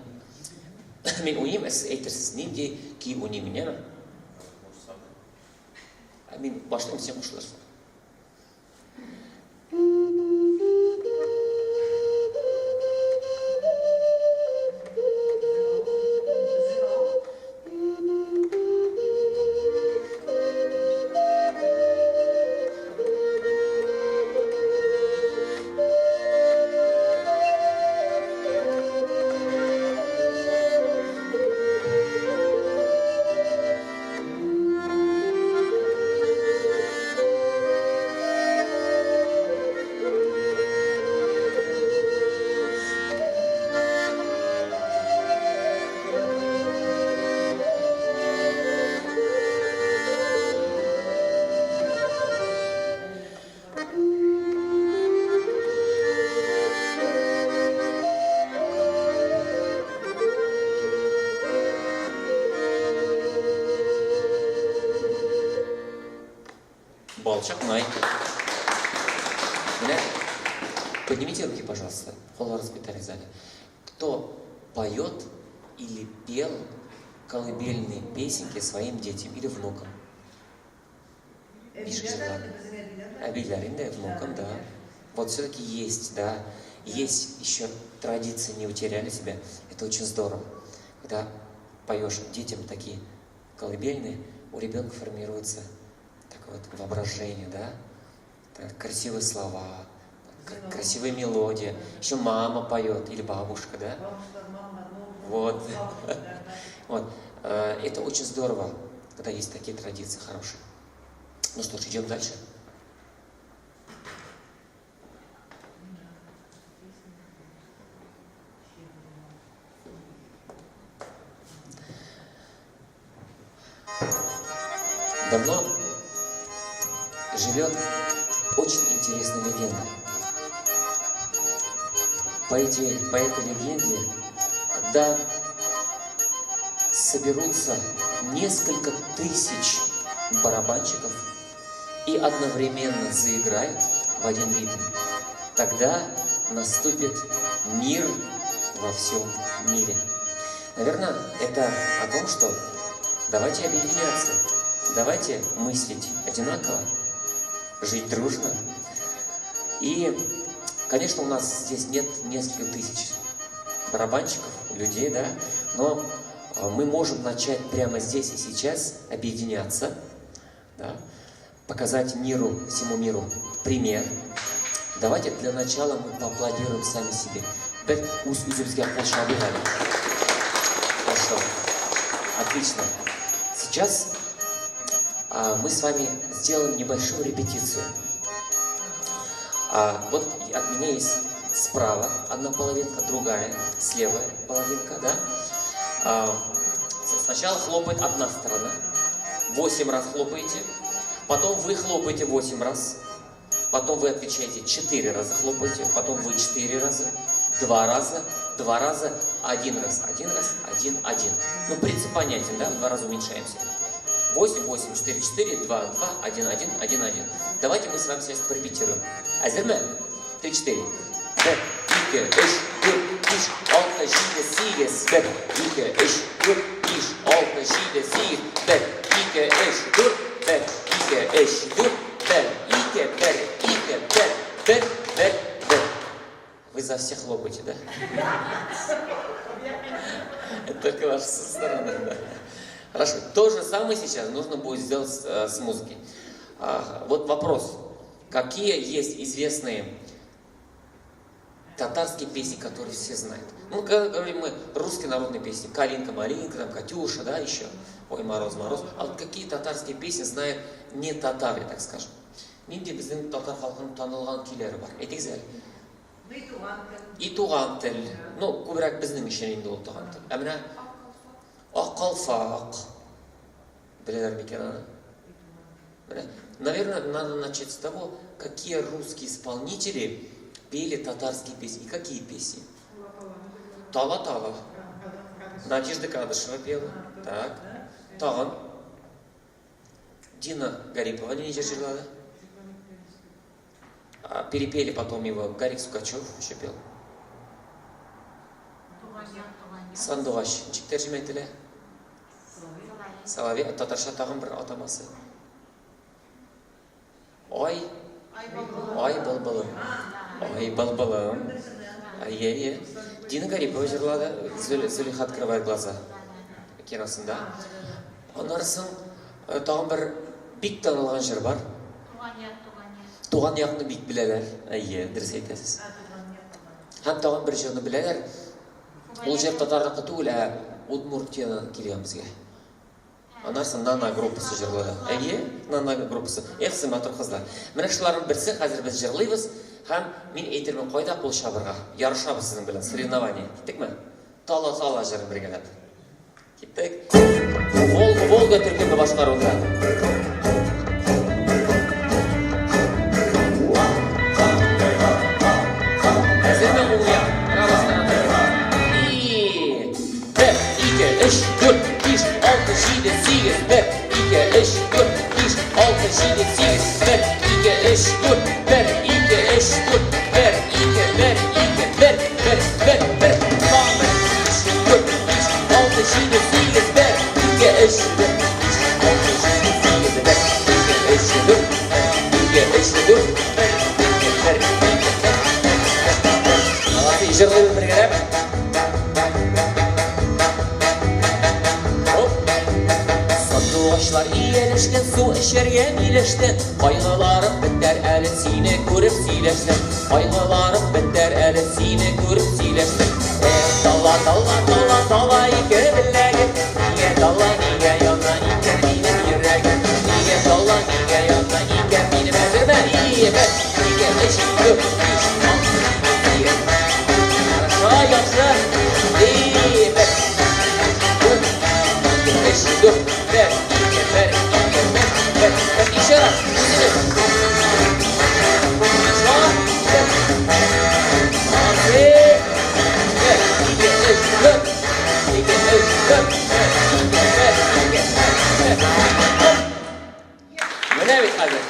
Мин уйныйм, ә сез әйтерсез, нинди көй уйныйм мин, яме? Мин башлыйм, син кушылырсың. Балчык най. Менә, поднимите руки, пожалуйста. Кулларыгызны күтәрегез әле. Кто поет или пел колыбельные песенки своим детям или внукам? Бишек җырлар. Әбиләр инде, внукам, да. Вот все-таки есть, да. Есть еще традиции, не утеряли себя. Это очень здорово. Когда поешь детям такие колыбельные, у ребенка формируется такое вот воображение, да? Так, красивые слова, красивая мелодия. Еще мама поет или бабушка, да? Вот. Вот. Это очень здорово, когда есть такие традиции хорошие. Ну что ж, идем дальше. Давно живет очень интересная легенда. По этой легенде, когда соберутся несколько тысяч барабанщиков и одновременно заиграют в один ритм, тогда наступит мир во всем мире. Наверное, это о том, что давайте объединяться, давайте мыслить одинаково, жить дружно. И, конечно, у нас здесь нет несколько тысяч барабанщиков, людей, да, но мы можем начать прямо здесь и сейчас объединяться, да, показать миру, всему миру пример. Давайте для начала мы поаплодируем сами себе. Бер үз үзебезгә кул чабыйк әле. Хорошо. Отлично. Сейчас мы с вами сделаем небольшую репетицию. Вот от меня есть справа одна половинка, другая, слева половинка, да? Сначала хлопает одна сторона. 8 раз хлопаете. Потом вы хлопаете 8 раз. Потом вы отвечаете 4 раза хлопаете. Потом вы 4 раза. 2 раза, 2 раза, 1 раз, 1 раз, 1, 1. Ну, принцип понятен, да? В 2 раза уменьшаемся. 8, 8, 4, 4, 2, 2, 1, 1, 1, 1. Давайте мы с вами сейчас порепетируем. Әзерме? 3, 4. 1, 2, 3, 4, 5, 6, 7, 8. 1, 2, 3, 4, 5, 6, 7, 8. 1, 2, 3, 4, 1, 2, 3, 4, 1, 2, 1, 2, 1, 1, 1. Вы за всех хлопаете, да? Это только ваша сторона, да. Хорошо. То же самое сейчас нужно будет сделать с музыкой. Вот вопрос. Какие есть известные Татарские песни, которые все знают. Ну, когда говорим мы русские народные песни, Калинка, Малинка, там, Катюша, да, еще, Ой, Мороз, Мороз. А вот какие татарские песни знают не татары, так скажем? Нинди безнең татар халкының танылган көйләре бар? Әйтегез әле. И туган тел. И туган тел. Ну, күбрәк безнең өчен инде ул туган тел. Ә менә Ак калфак. Беләләр микән аны? Менә, наверное, надо начать с того, какие русские исполнители пели татарские песни. И какие песни? Тала-тала. Надежда Кадышева пела. Так. Тагын. Дина Гарипова нинди җыр җырлады? Перепели потом его Гарик Сукачев еще пел. Сандугач. Ничек тәрҗемә ителә? Соловей. Татарча тагын бер атамасы. Ай. Ай былбылым. Ай былбылым. Әйе, әйе. Дина Гарипова җырлады. Зөлиха открывает глаза киносында. Аннары соң тагын бер бик танылган җыр бар. Туган як, туган як. Туган якны бик беләләр. Әйе, дөрес әйтәсез. Һәм тагын бер җырны беләләр. Ул җыр татарныкы түгел, ә Удмуртиядән килгән безгә. Аннан соң Нана группасы җырлады. Әйе, Нана группасы. Эх, сез матур кызлар. Менә шуларның берсе хәзер без җырлыйбыз һәм мин әйтермен кайда кул чабырга. Ярышабыз сезнең белән, соревнование. Киттекме? Тала тала җырын бергәләп. Киттек. Волга, Волга төркеме башкаруында. Әзерме уң як? Правая сторона. И бер, ике, өч, дүрт, биш, алты, җиде, сигез, бер, ике, өч, дүрт, биш, алты, җиде, сигез, бер, ике, өч, дүрт, бер, ике, өч, дүрт, бер, ике, бер, ике, бер, бер, бер, бер, тагын бер, өч, дүрт, биш, алты, җиде, сигез, бер, ике, өч, дүрт, биш, алты, җиде, сигез, бер, ике, өч, дүрт, бер, ике, өч, дүрт, бер, ике, бер, ике, бер, бер, бер, бер. Молодцы, җырлыйбыз бергәләп. Оп. Сандугачлар ияләшкән су эчәргә миләштән. Кайгыларым бетәр әле сине күреп сөйләшсәм. Кайгыларым бетәр әле сине күреп сөйләшсәм. Эх, тала, тала, тала, тала ике беләгем. Нигә тала, нигә яна икән минем йөрәгем? Нигә тала, нигә яна икән минем? Әзерме? И, бер, ике, өч, дүрт, биш, алты, җиде, сигез. Хорошо, яхшы. И, бер, дүрт, ике, өч, дүрт, бер, ике, бер, ике, бер, бер, бер. Еще раз. Үзегез. Хорошо. Бер. Молодцы. Бер, ике, өч, дүрт. Ике, өч, дүрт. Бер, ике, бер, ике, бер, бер. Оп. Менә бит хәзер.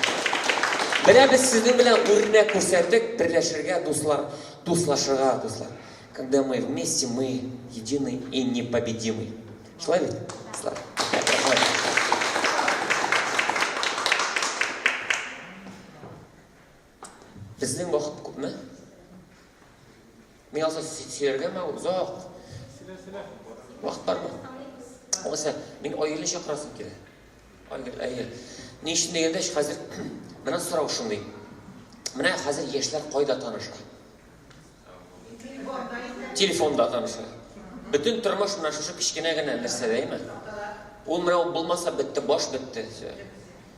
Менә без сезнең белән үрнәк күрсәттек, берләшергә, дуслар, дуслашырга, дуслар. Когда мы вместе, мы едины и непобедимы. Шулай бит, дуслар? Рәхмәт. Безнең вакыт күпме? Мин алса сөйләргәме озак? Вакыт бармы? Алайса, мин Айгөлне чакырасым килә. Айгөл, әйе. Ни өчен дигәндә, хәзер менә сорау шундый. Менә хәзер яшьләр кайда таныша? Телефонда таныша. Бөтен тормыш менә шушы кечкенә генә нәрсәдә, әйме? Ул менә ул булмаса бетте, баш бетте.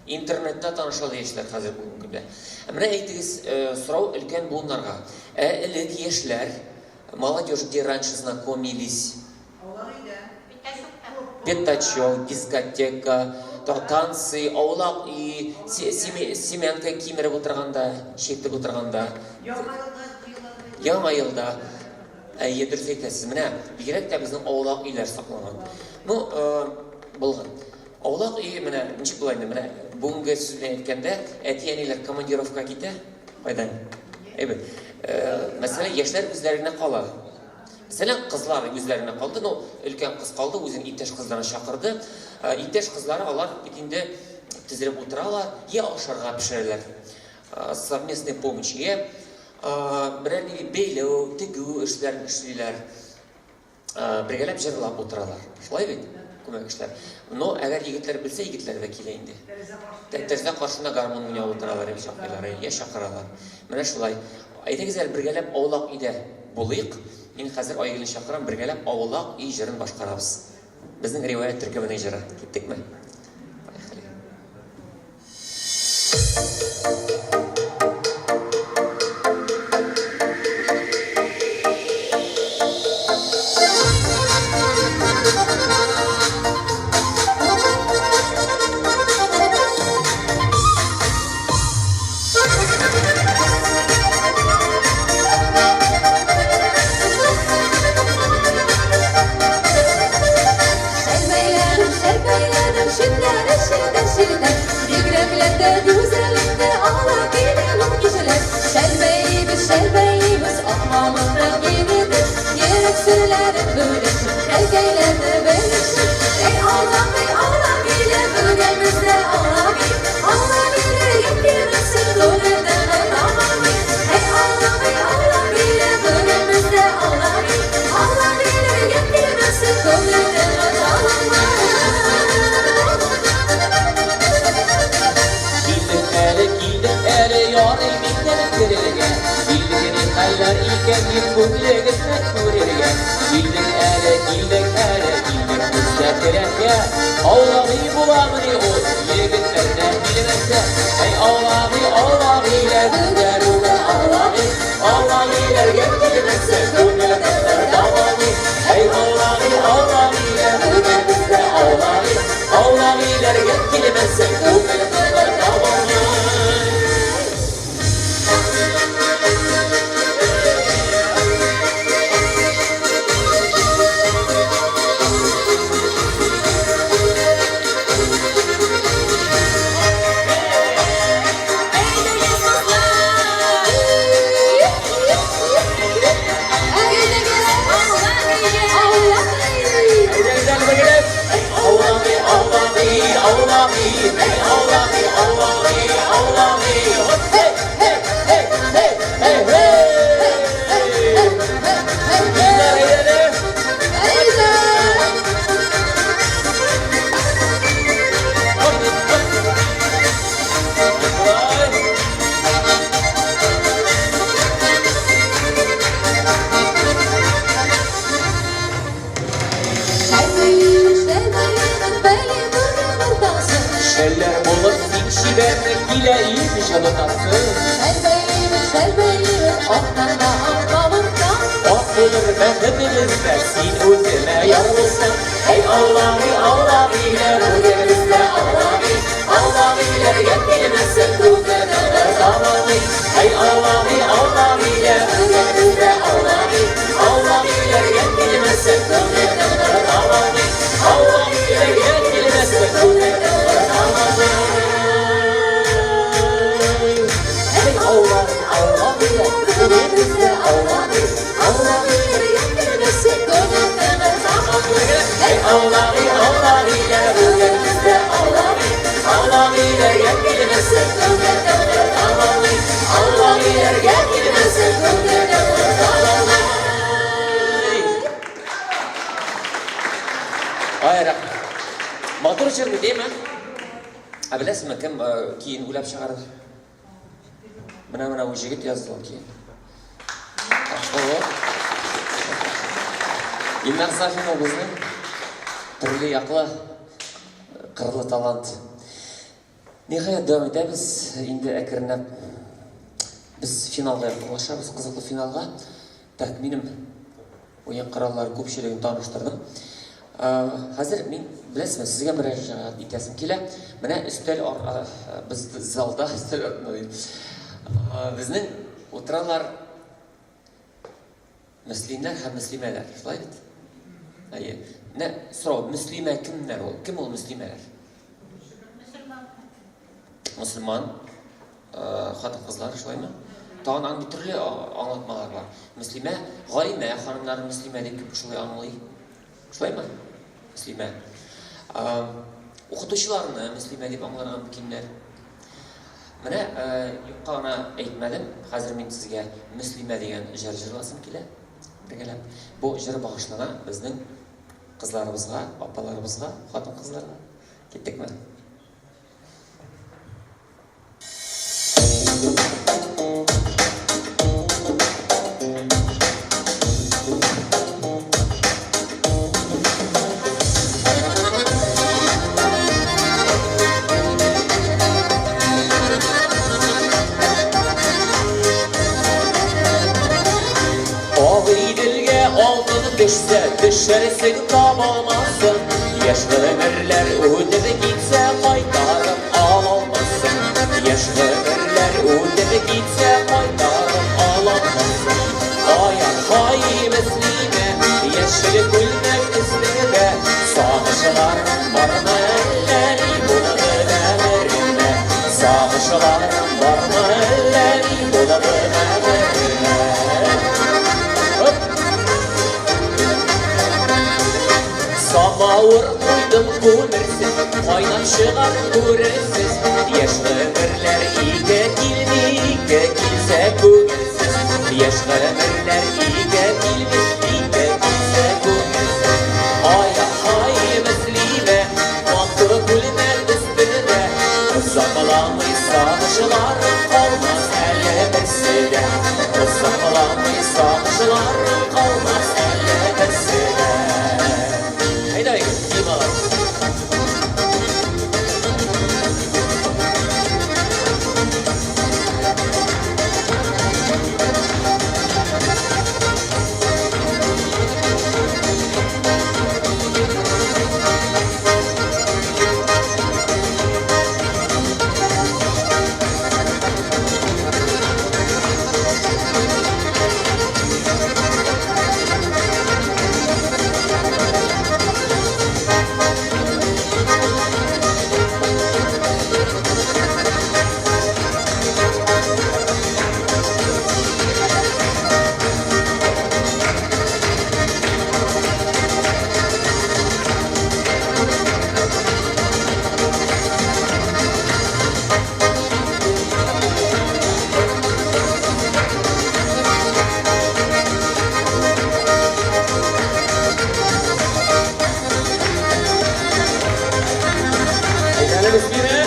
Интернетта таныша яшьләр хәзер бүгенге көндә. Ә менә әйтегез, сорау өлкән буыннарга. Ә элек яшьләр, молодежь, где раньше знакомились? Пятачок, дискотека, танцы, аулак өй, семянка кимереп утырганда, чиртеп утырганда. Яңа елда. Әйе, дөрес әйтәсез. Менә бигрәк тә безнең аулак өйләр сакланган. Ну, булган. Аулак өй менә ничек була инде, менә бүгенге сүз белән әйткәндә, әти-әниләр командировка китә. Кайдан? Әйбәт. Мәсәлән, яшьләр үзләренә кала. Мәсәлән, кызлар үзләренә калды, ну, өлкән кыз калды, үзенең иптәш кызларын чакырды. Иптәш кызлары алар бит инде тезелеп утыралар, я ашарга пешерәләр. Совместная помощь, я берәр нинди бәйләү, тегү эшләрен эшлиләр. Бергәләп җырлап утыралар. Шулай бит? Күмәк эшләр. Но әгәр егетләр белсә, егетләр дә килә инде. Тәрәзә каршында гармун уйнап утыралар, я чакыралар, я чакыралар. Менә шулай. Әйдәгез әле бергәләп аулак өйдә булыйк. Мин хәзер Айгөлне чакырам, бергәләп аулак өй җырын башкарабыз. Безнең риваять төркеменең җыры. Киттекме? Поехали. Килдек әле, килдек әле, ярый микән керергә? Килдек ни хәлләр икән дип күңелегезне күрергә. Килдек әле, килдек әле, килдек без дә керәнгә. Аулагый буламыни ул, егетләр дә килмәсә? Әй, аулагый, аулагый, ләбүгә, бүгә, аулагый. Аулагыйләргә килмәсә, күңел кызлар дауалый. Әй, аулагый, аулагый, ләбүгә, бездә аулагый. Аулагыйләргә килмәсә, күңел кызлар дауалый. Әйдәгез әле бергәләп. Аулагый, аулагый, аулагый, эй, аулагый, аулагый, аулагый. Хоп, хей, хей, хей, хей, хей, хей. Илнар, әйдә әле. Хоп, хоп. Шулай. Шәлләр булып син чибәрне килә ит җылытасы. Ак булыр бәхетебездә син үземә яр булсаң. Әй, Аллаһи, Аллаһи, бүген бездә Аллаһи, Аллаһиләргә килмәсен күңел давалый. Әй, Аллаһи, Аллаһи, бүген бездә Аллаһи, Аллаһиләргә килмәсен күңел давалый. Аллаһиләргә килмәсен күңел давалый. Әй, Аллаһи, Аллаһи, бүген бездә Аллаһи, Аллаһиләргә килмәсен күңел давалый. Әй, Аллаһи, Аллаһи, бүген бездә Аллаһи, Аллаһиләргә килмәсен күңел давалый. Аллаһиләргә килмәсен күңел давалый. Ай, рәхмәт. Матур җыр бит, әйме? Ә беләсезме, кем көен уйлап чыгарды? Менә менә бу җегет язды ул көен. О. Илнар Сафин ул безнең төрле яклы, кырлы талант. Ниһаять, дәвам итәбез. Инде әкренләп без финалга якынлашабыз, кызыклы финалга. Так, минем уен кораллары күпчелеген таныштырдым. Хәзер мин, беләсезме, сезгә мөрәҗәгать итәсем килә. Менә өстәл без залда өстәл артында дим. Безнең утыралар мөслимнәр һәм мөслимәләр, шулай бит? Әйе. Менә сорау, мөслимә кемнәр ул? Кем ул мөслимәләр? Мөселман хатын-кызлар, шулаймы? Тагын аның бит төрле аңлатмалар бар. Мөслимә, галимә ханымнары мөслимә дип күп шулай аңлый. Шулаймы? Мөслимә. Укытучыларны мөслимә дип аңларга мөмкиннәр. Менә юкка гына әйтмәдем, хәзер мин сезгә Мөслимә дигән җыр җырласым килә. Бергәләп. Бу җыр багышлана безнең кызларыбызга, апаларыбызга, хатын-кызларга. Киттекме? Төшсә, төшерсең, табалмассың. Яшь гомерләр үтеп китсә, кайтарып алалмассың. Яшь гомерләр үтеп китсә, кайтарып алалмассың. Ай, ай, Мөслимә, яшел күлмәк өстеңдә, сагышларың бармы әллә ни булды гомереңдә? Сагышларың бармы әллә ни булды гомереңдә? Оп! Самавыр куйдым күмерсез, кайнап чыгар күрерсез. Яшь гомерләр ике килми, ике килсә күңелсез. Яшь гомерләр ике килми, ике килсә күңелсез. Ай, ай, Мөслимә, матур күлмәк өстеңдә, озакламый сагышларың калмас әле берсе дә. Озакламый сагышларың калмас әле берсе дә. Әйдә, Дималар. Әйдәле, Мөслимә.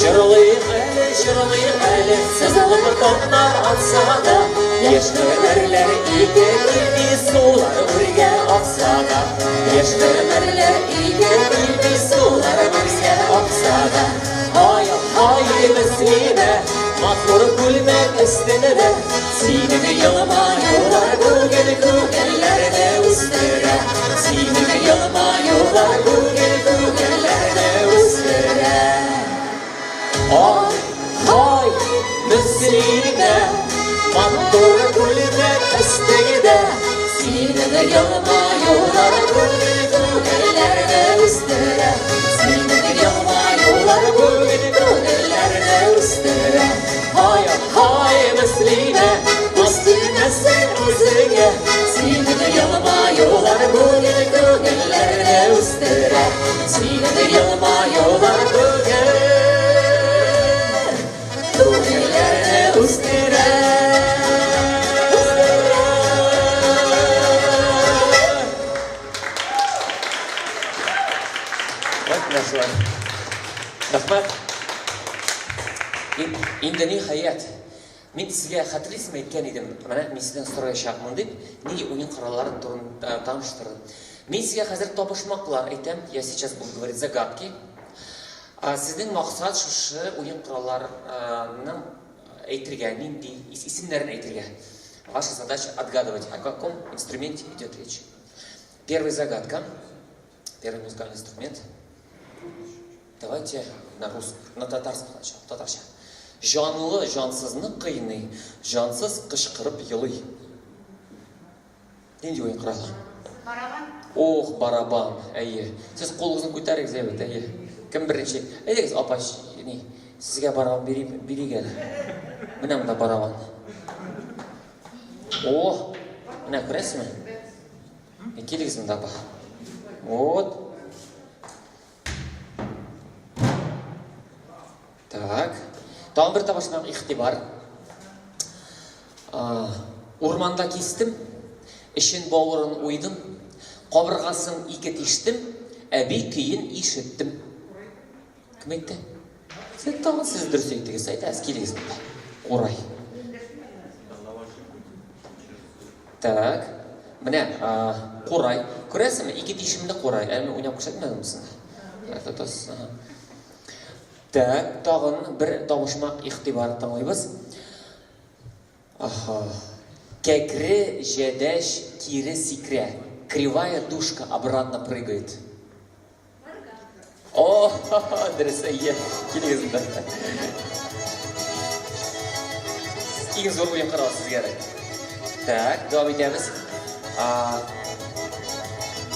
Җырлыйк әле, җырлыйк әле, сызылып таңнар атса да, яшь гомерләр ике килми, сулар үргә акса да. Яшь гомерләр ике килми, сулар үргә акса да. Ай, ай, Мөслимә, матур күлмәк өстеңдә, синең елмаюлар бүген күңелләрне үстерә. Синең елмаюлар бүген күңелләрне үстерә. Ай, ай, Мөслимә, матур күлмәк өстеңдә, синең елмаюлар бүген күңелләрне үстерә. Синең елмаюлар бүген күңелләрне үстерә. Ай, ай, Мөслимә, күз тимәсен үзеңә, синең елмаюлар бүген күңелләрне үстерә. Синең елмаюлар бүген күңелләрне үстерә. Вот менә шулай. Рәхмәт. Инде ниһаять, мин сезгә хәтерлисезме әйткән идем, менә мин сездән сораячакмын дип, нинди уен кораллары турында таныштырдым. Мин сезгә хәзер табышмаклар әйтәм, я сейчас буду говорить загадки. Сезнең максат шушы уен коралларының әйтергә, нинди исемнәрен әйтергә. Ваша задача отгадывать, о каком инструменте идет речь. Первая загадка, первый музыкальный инструмент. Давайте на русском, на татарском сначала, татарча. Җанлы җансызны кыйный, җансыз кычкырып елый. Нинди уен коралы? Барабан. Ох, барабан, әйе. Сез кулыгызны күтәрегез, әйбәт, әйе. Кем беренче? Әйдәгез, апа, ни, сезгә барабан бирик, бирик әле. Менә монда барабан. О, менә күрәсезме? Килегез монда, апа. Вот. Так. Тагын бер табышмак, игътибар. Урманда кистем, эчен бавырын уйдым, кабыргасын ике тиштем, әби көен ишеттем. Кем әйтте? Сез тагын сез дөрес әйттегез. Әйдәгез, килегез монда. Курай. Так. Менә, курай. Күрәсезме, ике тишемле курай. Әле мин уйнап күрсәтмәдем монысында. Тотасыз. Ага. Так, тагын бер табышмак, игътибар, тыңлыйбыз. Ага. Кәкре җәдәш кире сикрә. Кривая душка обратно прыгает. О, дөрес, әйе. Килегез монда. Иң зур уен коралы сезгә әле. Так, дәвам итәбез.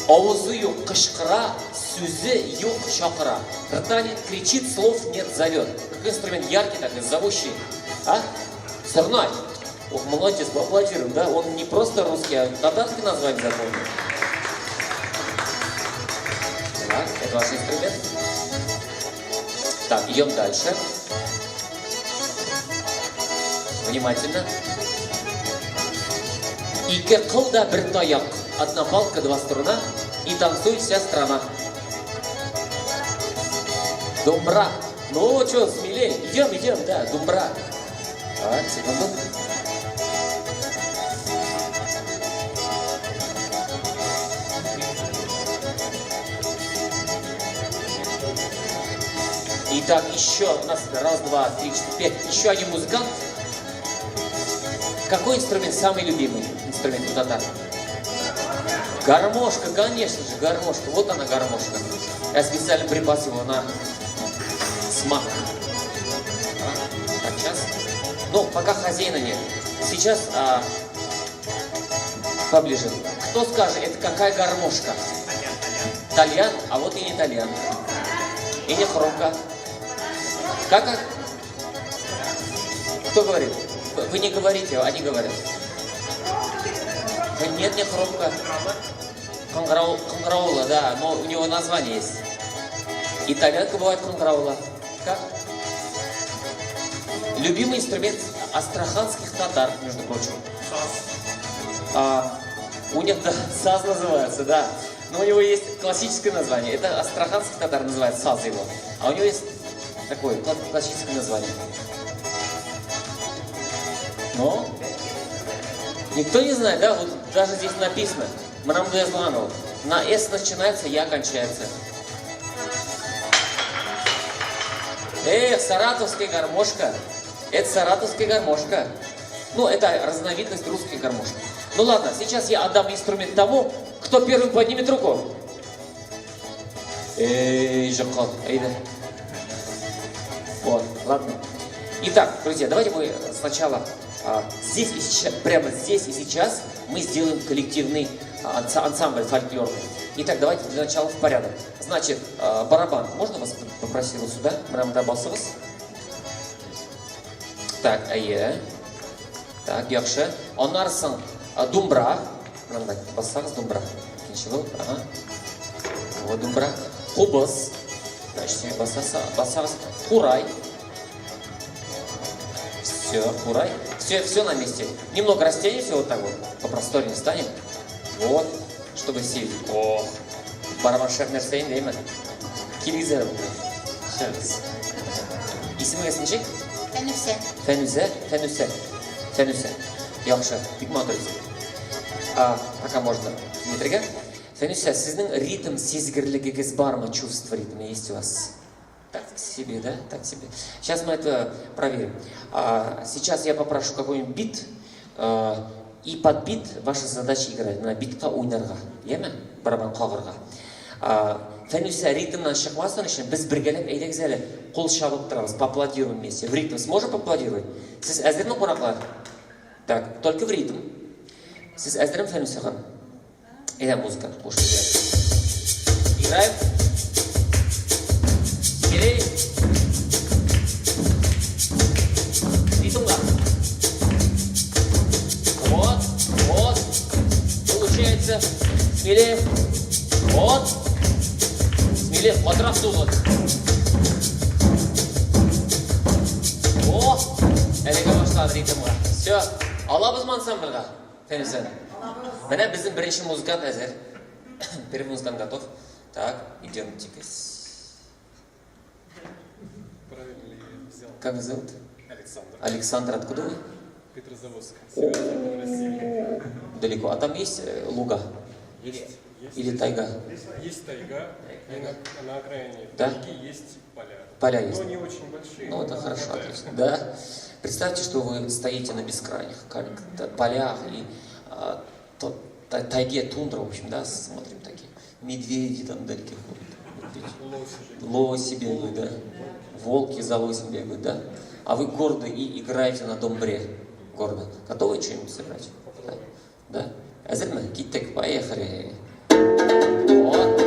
Авызы юк кычкыра, сүзе юк чакыра. Рта нет кричит, слов нет зовет. Какой инструмент яркий такой, зовущий? А? Сырнай. Ох, молодец, поаплодируем, да? Он не просто русский, а татарский название запомнил. Так, это ваш инструмент. Так, идем дальше. Внимательно. Ике кыл да бер таяк. Одна палка, два струна. И танцует вся страна. Думбра. Ну, что, смелее. Идем, идем, да, думбра. Так, секунду. Итак, еще у нас раз, два, три, четыре, пять. Еще один музыкант. Какой инструмент самый любимый инструмент у татар? Гармошка, конечно же, гармошка. Вот она, гармошка. Я специально припас его на смак. Так, сейчас. Ну, пока хозяина нет. Сейчас поближе. Кто скажет, это какая гармошка? Тальян, а вот и не тальян. И не хромка. Как? Кто говорит? Вы не говорите, они говорят. Нет, не хромка. Кыңгыраула, да, но у него название есть. Итальянка бывает кыңгыраула. Как? Любимый инструмент астраханских татар, между прочим. Саз. У них, да, саз называется, да. Но у него есть классическое название. Это астраханских татар называют саз его. А у него есть такое классическое название. Но никто не знает, да? Вот даже здесь написано. Мрамдуязланов. На С начинается, Я кончается. Эх, саратовская гармошка. Это саратовская гармошка. Ну, это разновидность русской гармошки. Ну ладно, сейчас я отдам инструмент тому, кто первым поднимет руку. Эй, Жакал, әйдә. Вот, ладно. Итак, друзья, давайте мы сначала здесь и сейчас, прямо здесь и сейчас мы сделаем коллективный ансамбль фольклорный. Итак, давайте для начала в порядок. Значит, барабан. Можно вас попросить вот сюда? Мрамда басыгыз. Так, әйе. Так, яхшы. Аннан соң думбра. Мында бассагыз думбра. Икенче булып, ага. Вот думбра. Кубыз. Значит, бассагыз. Курай. Все, курай. Все, все на месте. Немного растянемся вот так вот. Попросторнее станем. Вот, чтобы все видели. Ох, барабан шәп нәрсә инде, әйме? Килегез әле монда. Шәбез. Исемегез ничек? Фәнүсә. Фәнүсә, Фәнүсә. Фәнүсә. Яхшы, бик матур исем. Пока можно Дмитрийгә. Фәнүсә, сезнең ритм сизгерлегегез бармы? Чувство ритма есть у вас? Так себе, да? Так себе. Сейчас мы это проверим. Сейчас я попрошу какой-нибудь бит, и под бит ваша задача играть. На битка уйнарга. Яме? Барабан кагарга. Фәнүсә, ритмнан чыкмасын өчен без бергәләп әйдәгез әле кул чабып торабыз, поаплодируем вместе. В ритм сможем поаплодировать? Сез әзерме, кунаклар? Так, только в ритм. Сез әзерме, Фәнүсә ханым? Әйдә, музыка кушып. Играем. Смелее. Ритмга. Вот, вот. Получается. Смелее. Вот. Смелее. Катырак сугыгыз. О, әлегә башлады ритмга. Все. Алабызмы ансамбльгә? Фәнүсә. Менә безнең беренче музыкант әзер. Первый музыкант готов. Так, идемте-ка. Правильно ли я взял? Как вас зовут? Александр. Александр, откуда вы? Петрозаводск, северо-запад России. Далеко. А там есть луга? Есть. Есть, Или тайга? Есть тайга, и на окраине Да? тайги есть поля. Поля есть. Но не очень большие. Ну, но это хорошо, хватает. отлично. Да. Представьте, что вы стоите на бескрайних полях и тайге, тундра, в общем, да, смотрим такие. Медведи там вдалеке ходят. Медведи. Лоси же. Лоси бегают, да. Волки за лосем бегают, да. А вы гордо и играете на домбре. Гордо. Готовы что-нибудь сыграть? Да? Да? Әзерме? Киттек, поехали. Вот.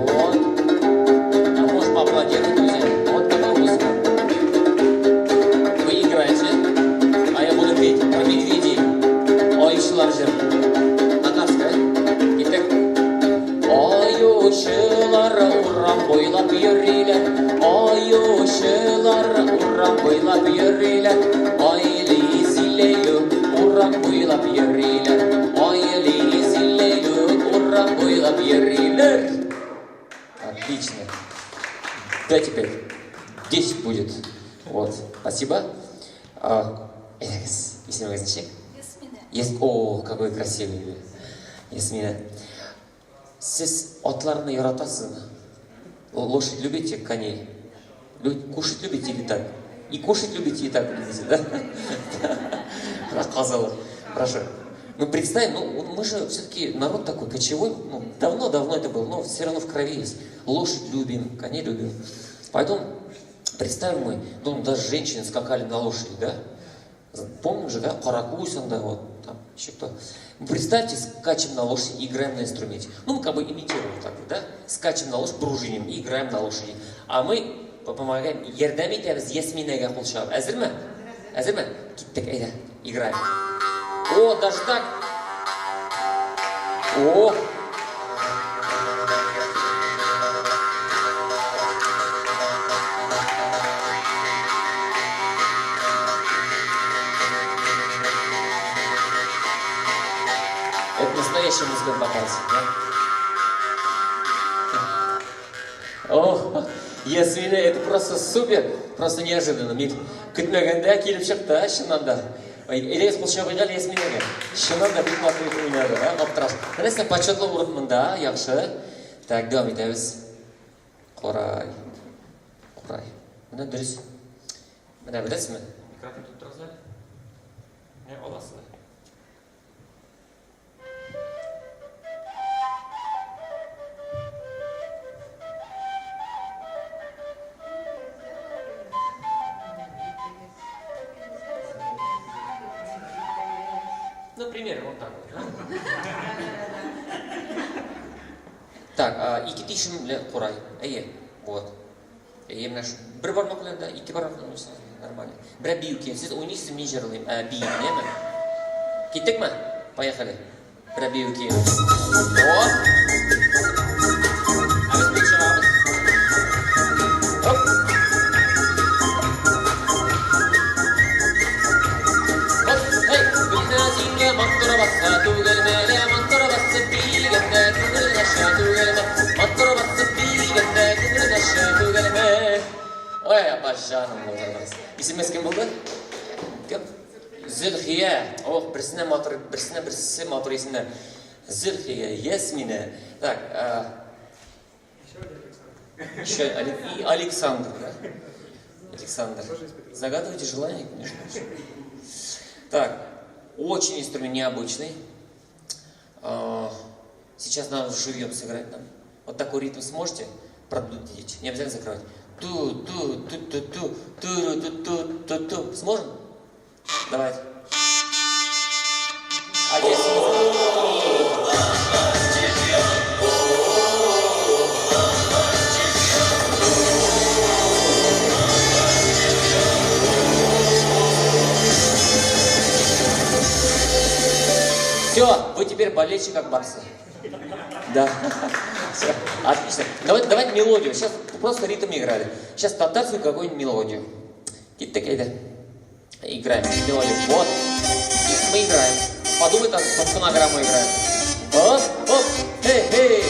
Вот. А можем поаплодировать, друзья. Вот такая музыка. Вы играете, а я буду петь про медведей. Аючылар җыры. Татарская. Киттек. Аючылар урам буйлап йөриләр, Аючылар урам буйлап йөриләр, Айлы зилею урам буйлап йөриләр, Айлы зилею урам буйлап йөриләр. Отлично. Да, теперь 10 будет. Вот. Спасибо. Исемегез ничек? Ясмина. Есть. О, какой красивый. Ясмина. Сез атларны яратасызмы? Лошадь любите, коней? Кушать любите или так? И кушать любите, и так любите, да? Рассказала. Хорошо. Ну, представь, ну, мы же все-таки народ такой кочевой, ну, давно-давно это было, но все равно в крови есть. Лошадь любим, коней любим. Поэтому представим мы, ну, даже женщины скакали на лошади, да? Помним же, да, Каракусь, да, вот, там, еще кто. Ну, представьте, скачем на лошади и играем на инструменте. Ну, мы как бы имитируем так вот, да? Скачем на лошадь, пружиним и играем на лошади. А мы помогаем, ярдәм итәбез Ясминәгә кул чабып. Әзерме? Әзерме? Киттек, әйдә, играем. О, даже так? О! Это настоящий музыкант попался, да? О, Ясмина, это просто супер, просто неожиданно. Мин көтмәгәндә килеп чыкты, чыннан да. Әйдәгез, кул чабыйк әле Ясминәгә. Чыннан да бик матур итеп уйнады, а, аптыраш. Менә почетлы урын монда, яхшы. Так, дәвам итәбез. Курай. Курай. Менә дөрес. Менә беләсезме? Микрофон тотып торыгыз әле. Менә аласыз. Ну, примерно вот так вот. Да? Так, ике тишем белән курай. Әйе, вот. Әйе, менә шу бер бармак белән дә, ике бармак белән уйнасаң нормально. Берәр бию кием. Сез уйныйсыз, мин җырлыйм. Ә, биим, яме? Киттекме? Поехали. Берәр бию кием. Вот. Ә без кул чабабыз. Оп. Оп, эй, Гөлназиңгә матур баса түгелме, лә матур басып биегәндә күңел аша түгелме, матур басып биегәндә күңел аша түгелме. Ой, апа җаным булдырдыгыз. Исемегез кем булды? Кем? Зөлхия. Ох, берсенә матур, берсенә берсе матур исемнәр. Зөлхия, Ясмина. Так, еще и Александр, да? Александр. Загадывайте желание, конечно. Так, очень инструмент необычный. Сейчас надо живьем сыграть нам. Вот такой ритм сможете продудить? Не обязательно закрывать. Ту, ту, ту, ту, ту, ту, ту, ту, ту, ту. Сможем? Давайте. А здесь музыка. Все, вы теперь болельщик как Барса. Да. Все, отлично. Давайте, давайте мелодию. Сейчас просто ритм играли. Сейчас татарскую какую-нибудь мелодию. Киттек, әйдә. Играем мелодию. Вот. И мы играем. Подумай, там под фонограмму играем. Оп, оп, эй, эй.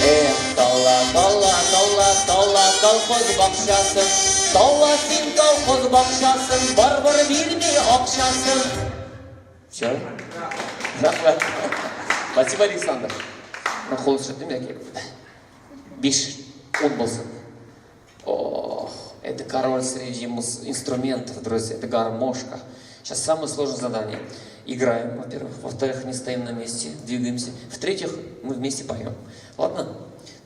Эх, тала, тала, тала, тала, колхоз бакчасы. Тала син колхоз бакчасын, бар-бар бирми акчасын. Все? Рәхмәт. Спасибо, Александр. Менә кул селтим яки 5 10 булсын. Ох, это король среди инструментов, друзья, это гармошка. Сейчас самое сложное задание. Играем, во-первых. Во-вторых, не стоим на месте, двигаемся. В-третьих, мы вместе поем. Ладно?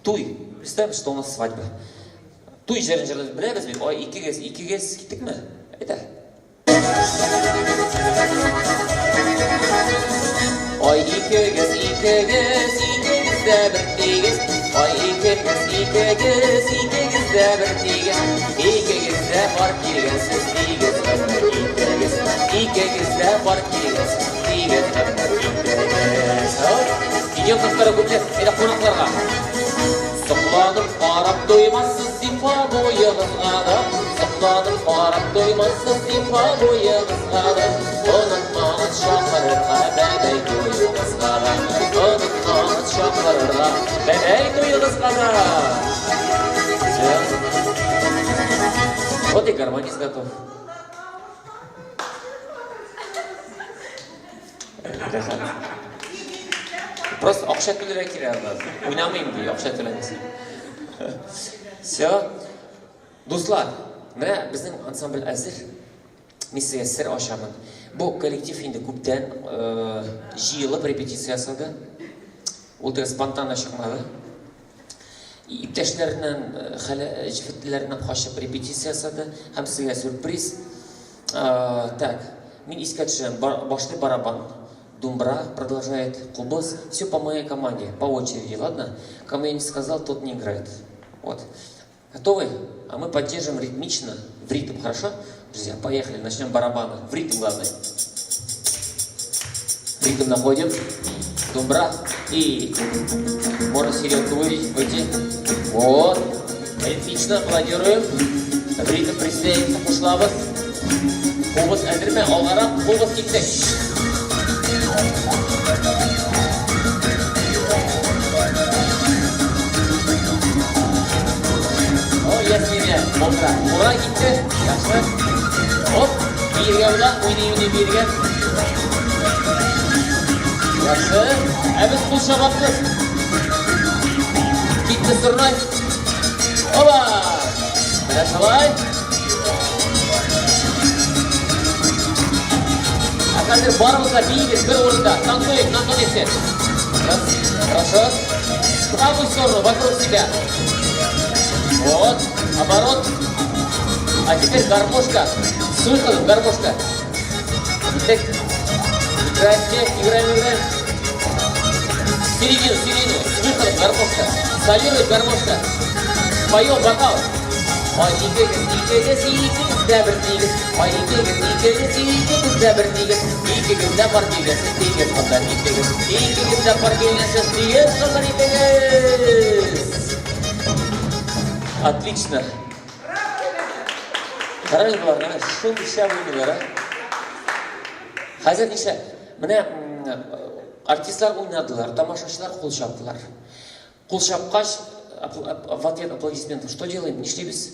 Туй. Представим, что у нас свадьба. Туй җырын җырлап беләбез бит. Ой, икегез, икегез киттекме? Әйдә. Ай икегез, икегез, икегез дә бер тигез. Ай икегез, икегез, икегез дә бер тигез. Икегез дә бар килгәнсез, тигез гомер итегез. Икегез дә бар килгәнсез, тигез гомер итегез. Идем на второй куплет, әйдә кунакларга. Сокланып карап туймассыз зифа буегызга да, Сокланып карап туймассыз зифа буегызга да, Онытмагыз чакырырга бәбәй туегызга да, Онытмагыз чакырырга бәбәй туегызга да. Всё. Вот и гармонист готов. Рәхәт. Просто акча түләргә кирәк анда. Уйнамыйм ди, акча түләмәсәң. Все. Дуслар, менә безнең ансамбль әзер. Мин сезгә сер ачамын. Бу коллектив инде күптән җыелып репетиция ясады. Ул теге спонтанно чыкмады. Иптәшләреннән, хәле җефетләреннән качып репетиция ясады һәм сезгә сюрприз. Так, мин искә төшерәм, башлый барабан. Думбра продолжает, кубыз. Все по моей команде, по очереди, ладно? Кому я не сказал, тот не играет. Вот. Готовы? А мы поддержим ритмично, в ритм, хорошо? Друзья, поехали, начнем барабаны. В ритм, главное. В ритм находим. Думбра. И можно середку выйти. Вот. Ритмично аплодируем. В ритм присоединяемся, кушылабыз. Кубыз әзерме? Алгарак, кубыз киттек. О, Ясминә, булдыра. Ура китте. Яхшы. Оп, биергә була, уйный-уйный биергә. Яхшы. Ә без кул чабабыз. Китте сорнай. Оба! Менә шулай. Ә хәзер барыбыз да биибез бер урында. Танцуем на одном месте. Раз. Хорошо. В правую сторону, вокруг себя. Вот. Оборот. А теперь гармошка. С выходом гармошка. Так. Играем все, играем, играем. Середину, середину. С выходом гармошка. Солирует гармошка. Поем вокал. Ай, икегез, икегез, икегез дә бер тигез. Ай, икегез, икегез, икегез дә бер тигез. Икегез дә пар килгәнсез, тигез гомер итегез. Икегез дә пар килгәнсез, тигез гомер итегез. Отлично. Карагыз боларны, әнә шундый шәп уйныйлар, а. Хәзер нишлә? Менә артистлар уйнадылар, тамашачылар кул чаптылар. Кул чапкач, в ответ аплодисментов что делаем? Нишлибез?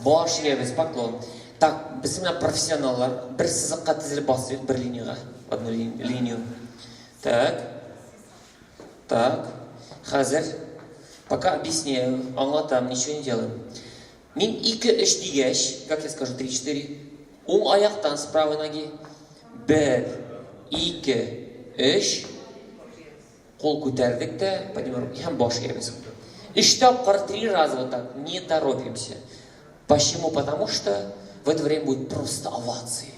Баш иябез, поклон. Так, без менә профессионаллар, бер сызыкка тезелеп басыйк, бер линиягә, в одну линию. Так. Так. Хәзер пока объясняю, аңлатам, ничего не делаем. Мин 2 3 дигәч, как я скажу, 3 4, уң аяктан с правой ноги. 1 2 3 кул күтәрдек тә, поднимаем руки һәм баш иябез. Өч тапкыр, три раза вот так, не торопимся. Почему? Потому что в это время будет просто овации.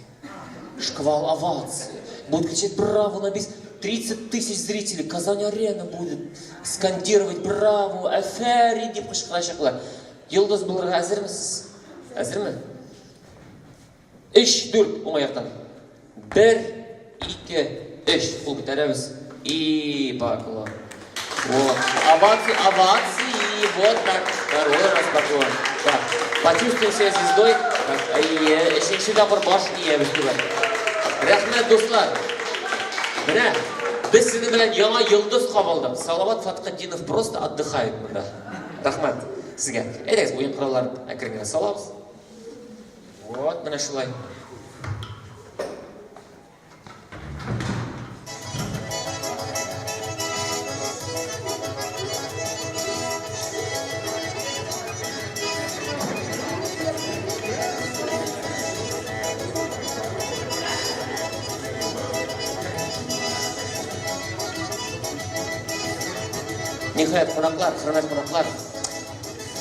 Шквал овации. Будут кричать «Браво!» на бис. 30 тысяч зрителей. Казань-арена будет скандировать «Браво!», «Афәрин!» дип кычкырачаклар. Йолдыз булырга әзермесез? Әзерме? Өч, дүрт, уң аяктан. Бер, ике, өч. Кул күтәрәбез. И поклон. Вот. Овации, овации. Вот так. Второй раз поклон. Так. Почувствуем себя звездой. Так. И өченче тапкыр баш иябез түбән. Рәхмәт, дуслар. Менә без сезнең белән яңа йолдыз кабылдык. Салават Фатхетдинов просто отдыхает монда. Рәхмәт сезгә. Әйдәгез, уен коралларын әкрен генә салабыз. Вот, менә шулай. Ниһаять, кунаклар, хөрмәтле кунаклар,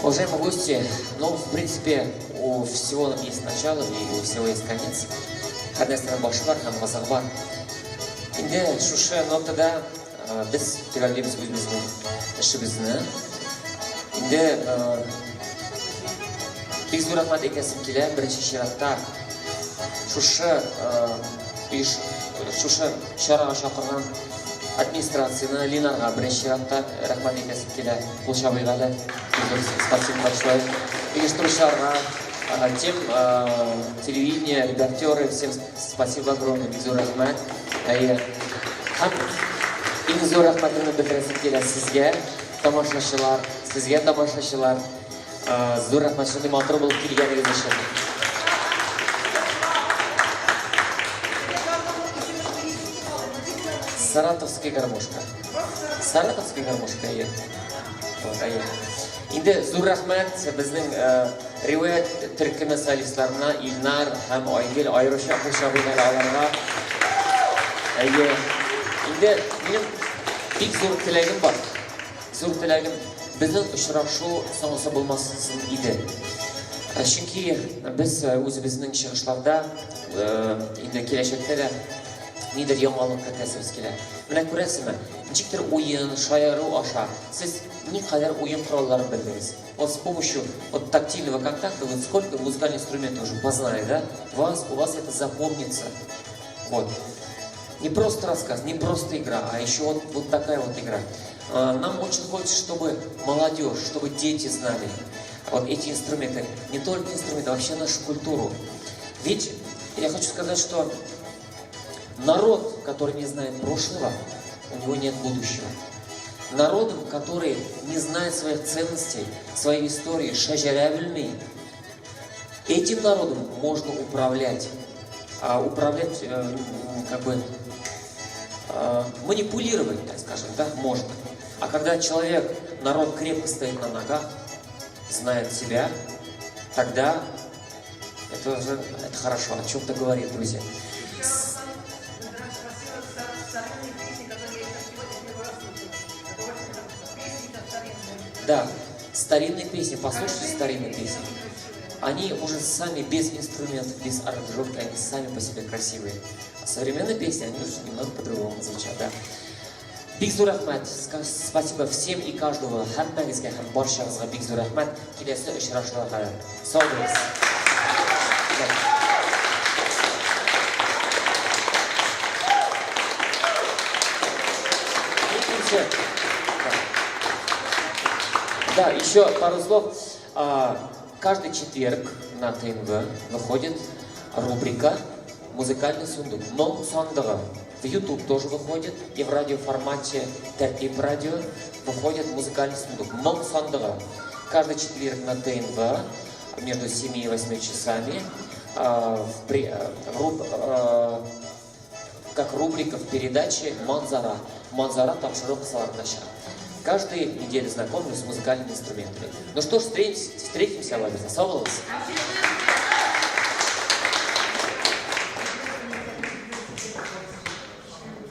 уважаемые гости, ну, в принципе, у всего есть начало и у всего есть конец. Һәр нәрсәнең башы бар һәм азагы бар. Инде шушы нотада без төгәллибез үзебезнең эшебезне. Инде бик зур рәхмәт әйтәсем килә, беренче чиратта шушы шушы чарага чакырган администрацияне, Линарга беренче чиратта рәхмәт әйтәсем килә. Кул чабыйк әле. Спасибо большое. Оештыручыларга, тем телевидение, редактеры, всем спасибо огромное, бик зур рәхмәт. Әйе. Һәм иң зур рәхмәтемне белдерәсем килә сезгә, тамашачылар, сезгә тамашачылар. Зур рәхмәт, шундый матур булып килгәнегез өчен. Саратовская гармошка. Саратовская гармошка, әйе. Вот, әйе. Инде зур рәхмәт безнең Риваять төркеме солистларына Илнар һәм Айгөл аеруча кул чабыйк әле аларга. Әйе. Инде минем бик зур теләгем бар. Зур теләгем, безнең очрашу соңгысы булмасын иде. Чөнки без үзебезнең чыгышларда инде киләчәктә дә нидер яңалык кертәсебез килә. Менә күрәсезме, ничектер уен, шаяру аша сез никадәр уен коралларын белдегез. Вот с помощью вот тактильного контакта вы сколько музыкальных инструментов уже познали, да? Вас, у вас это запомнится. Вот. Не просто рассказ, не просто игра, а еще вот, вот такая вот игра. Нам очень хочется, чтобы молодежь, чтобы дети знали вот эти инструменты. Не только инструменты, а вообще нашу культуру. Ведь я хочу сказать, что народ, который не знает прошлого, у него нет будущего. Народом, который не знает своих ценностей, своей истории, шәҗәрә белми, этим народом можно управлять. А управлять, как бы, манипулировать, так скажем, да, можно. А когда человек, народ крепко стоит на ногах, знает себя, тогда это уже это хорошо, о чем-то говорит, друзья. Да, старинные песни, послушайте старинные песни. Они уже сами без инструментов, без аранжировки, они сами по себе красивые. А современные песни, они уже немного по-другому звучат, да. Бик зур рәхмәт. Спасибо всем и каждому. Һәммәгезгә һәм барчагызга бик зур рәхмәт. Киләсе очрашуларга кадәр. Сау булыгыз. Икенче. Да, еще пару слов. Каждый четверг на ТНВ выходит рубрика «Музыкальный сундук». Моң сандыгы. В YouTube тоже выходит, и в радиоформате Тәртип радио выходит «Музыкальный сундук». Моң сандыгы. Каждый четверг на ТНВ между 7 и 8 часами в при, руб, как рубрика в передаче «Манзара». «Манзара» тапшыру кысаларында чыга. Каждую неделю знакомлюсь с музыкальными инструментами. Ну что ж, встретимся, встретимся, Алла бирсә. Сау булыгыз.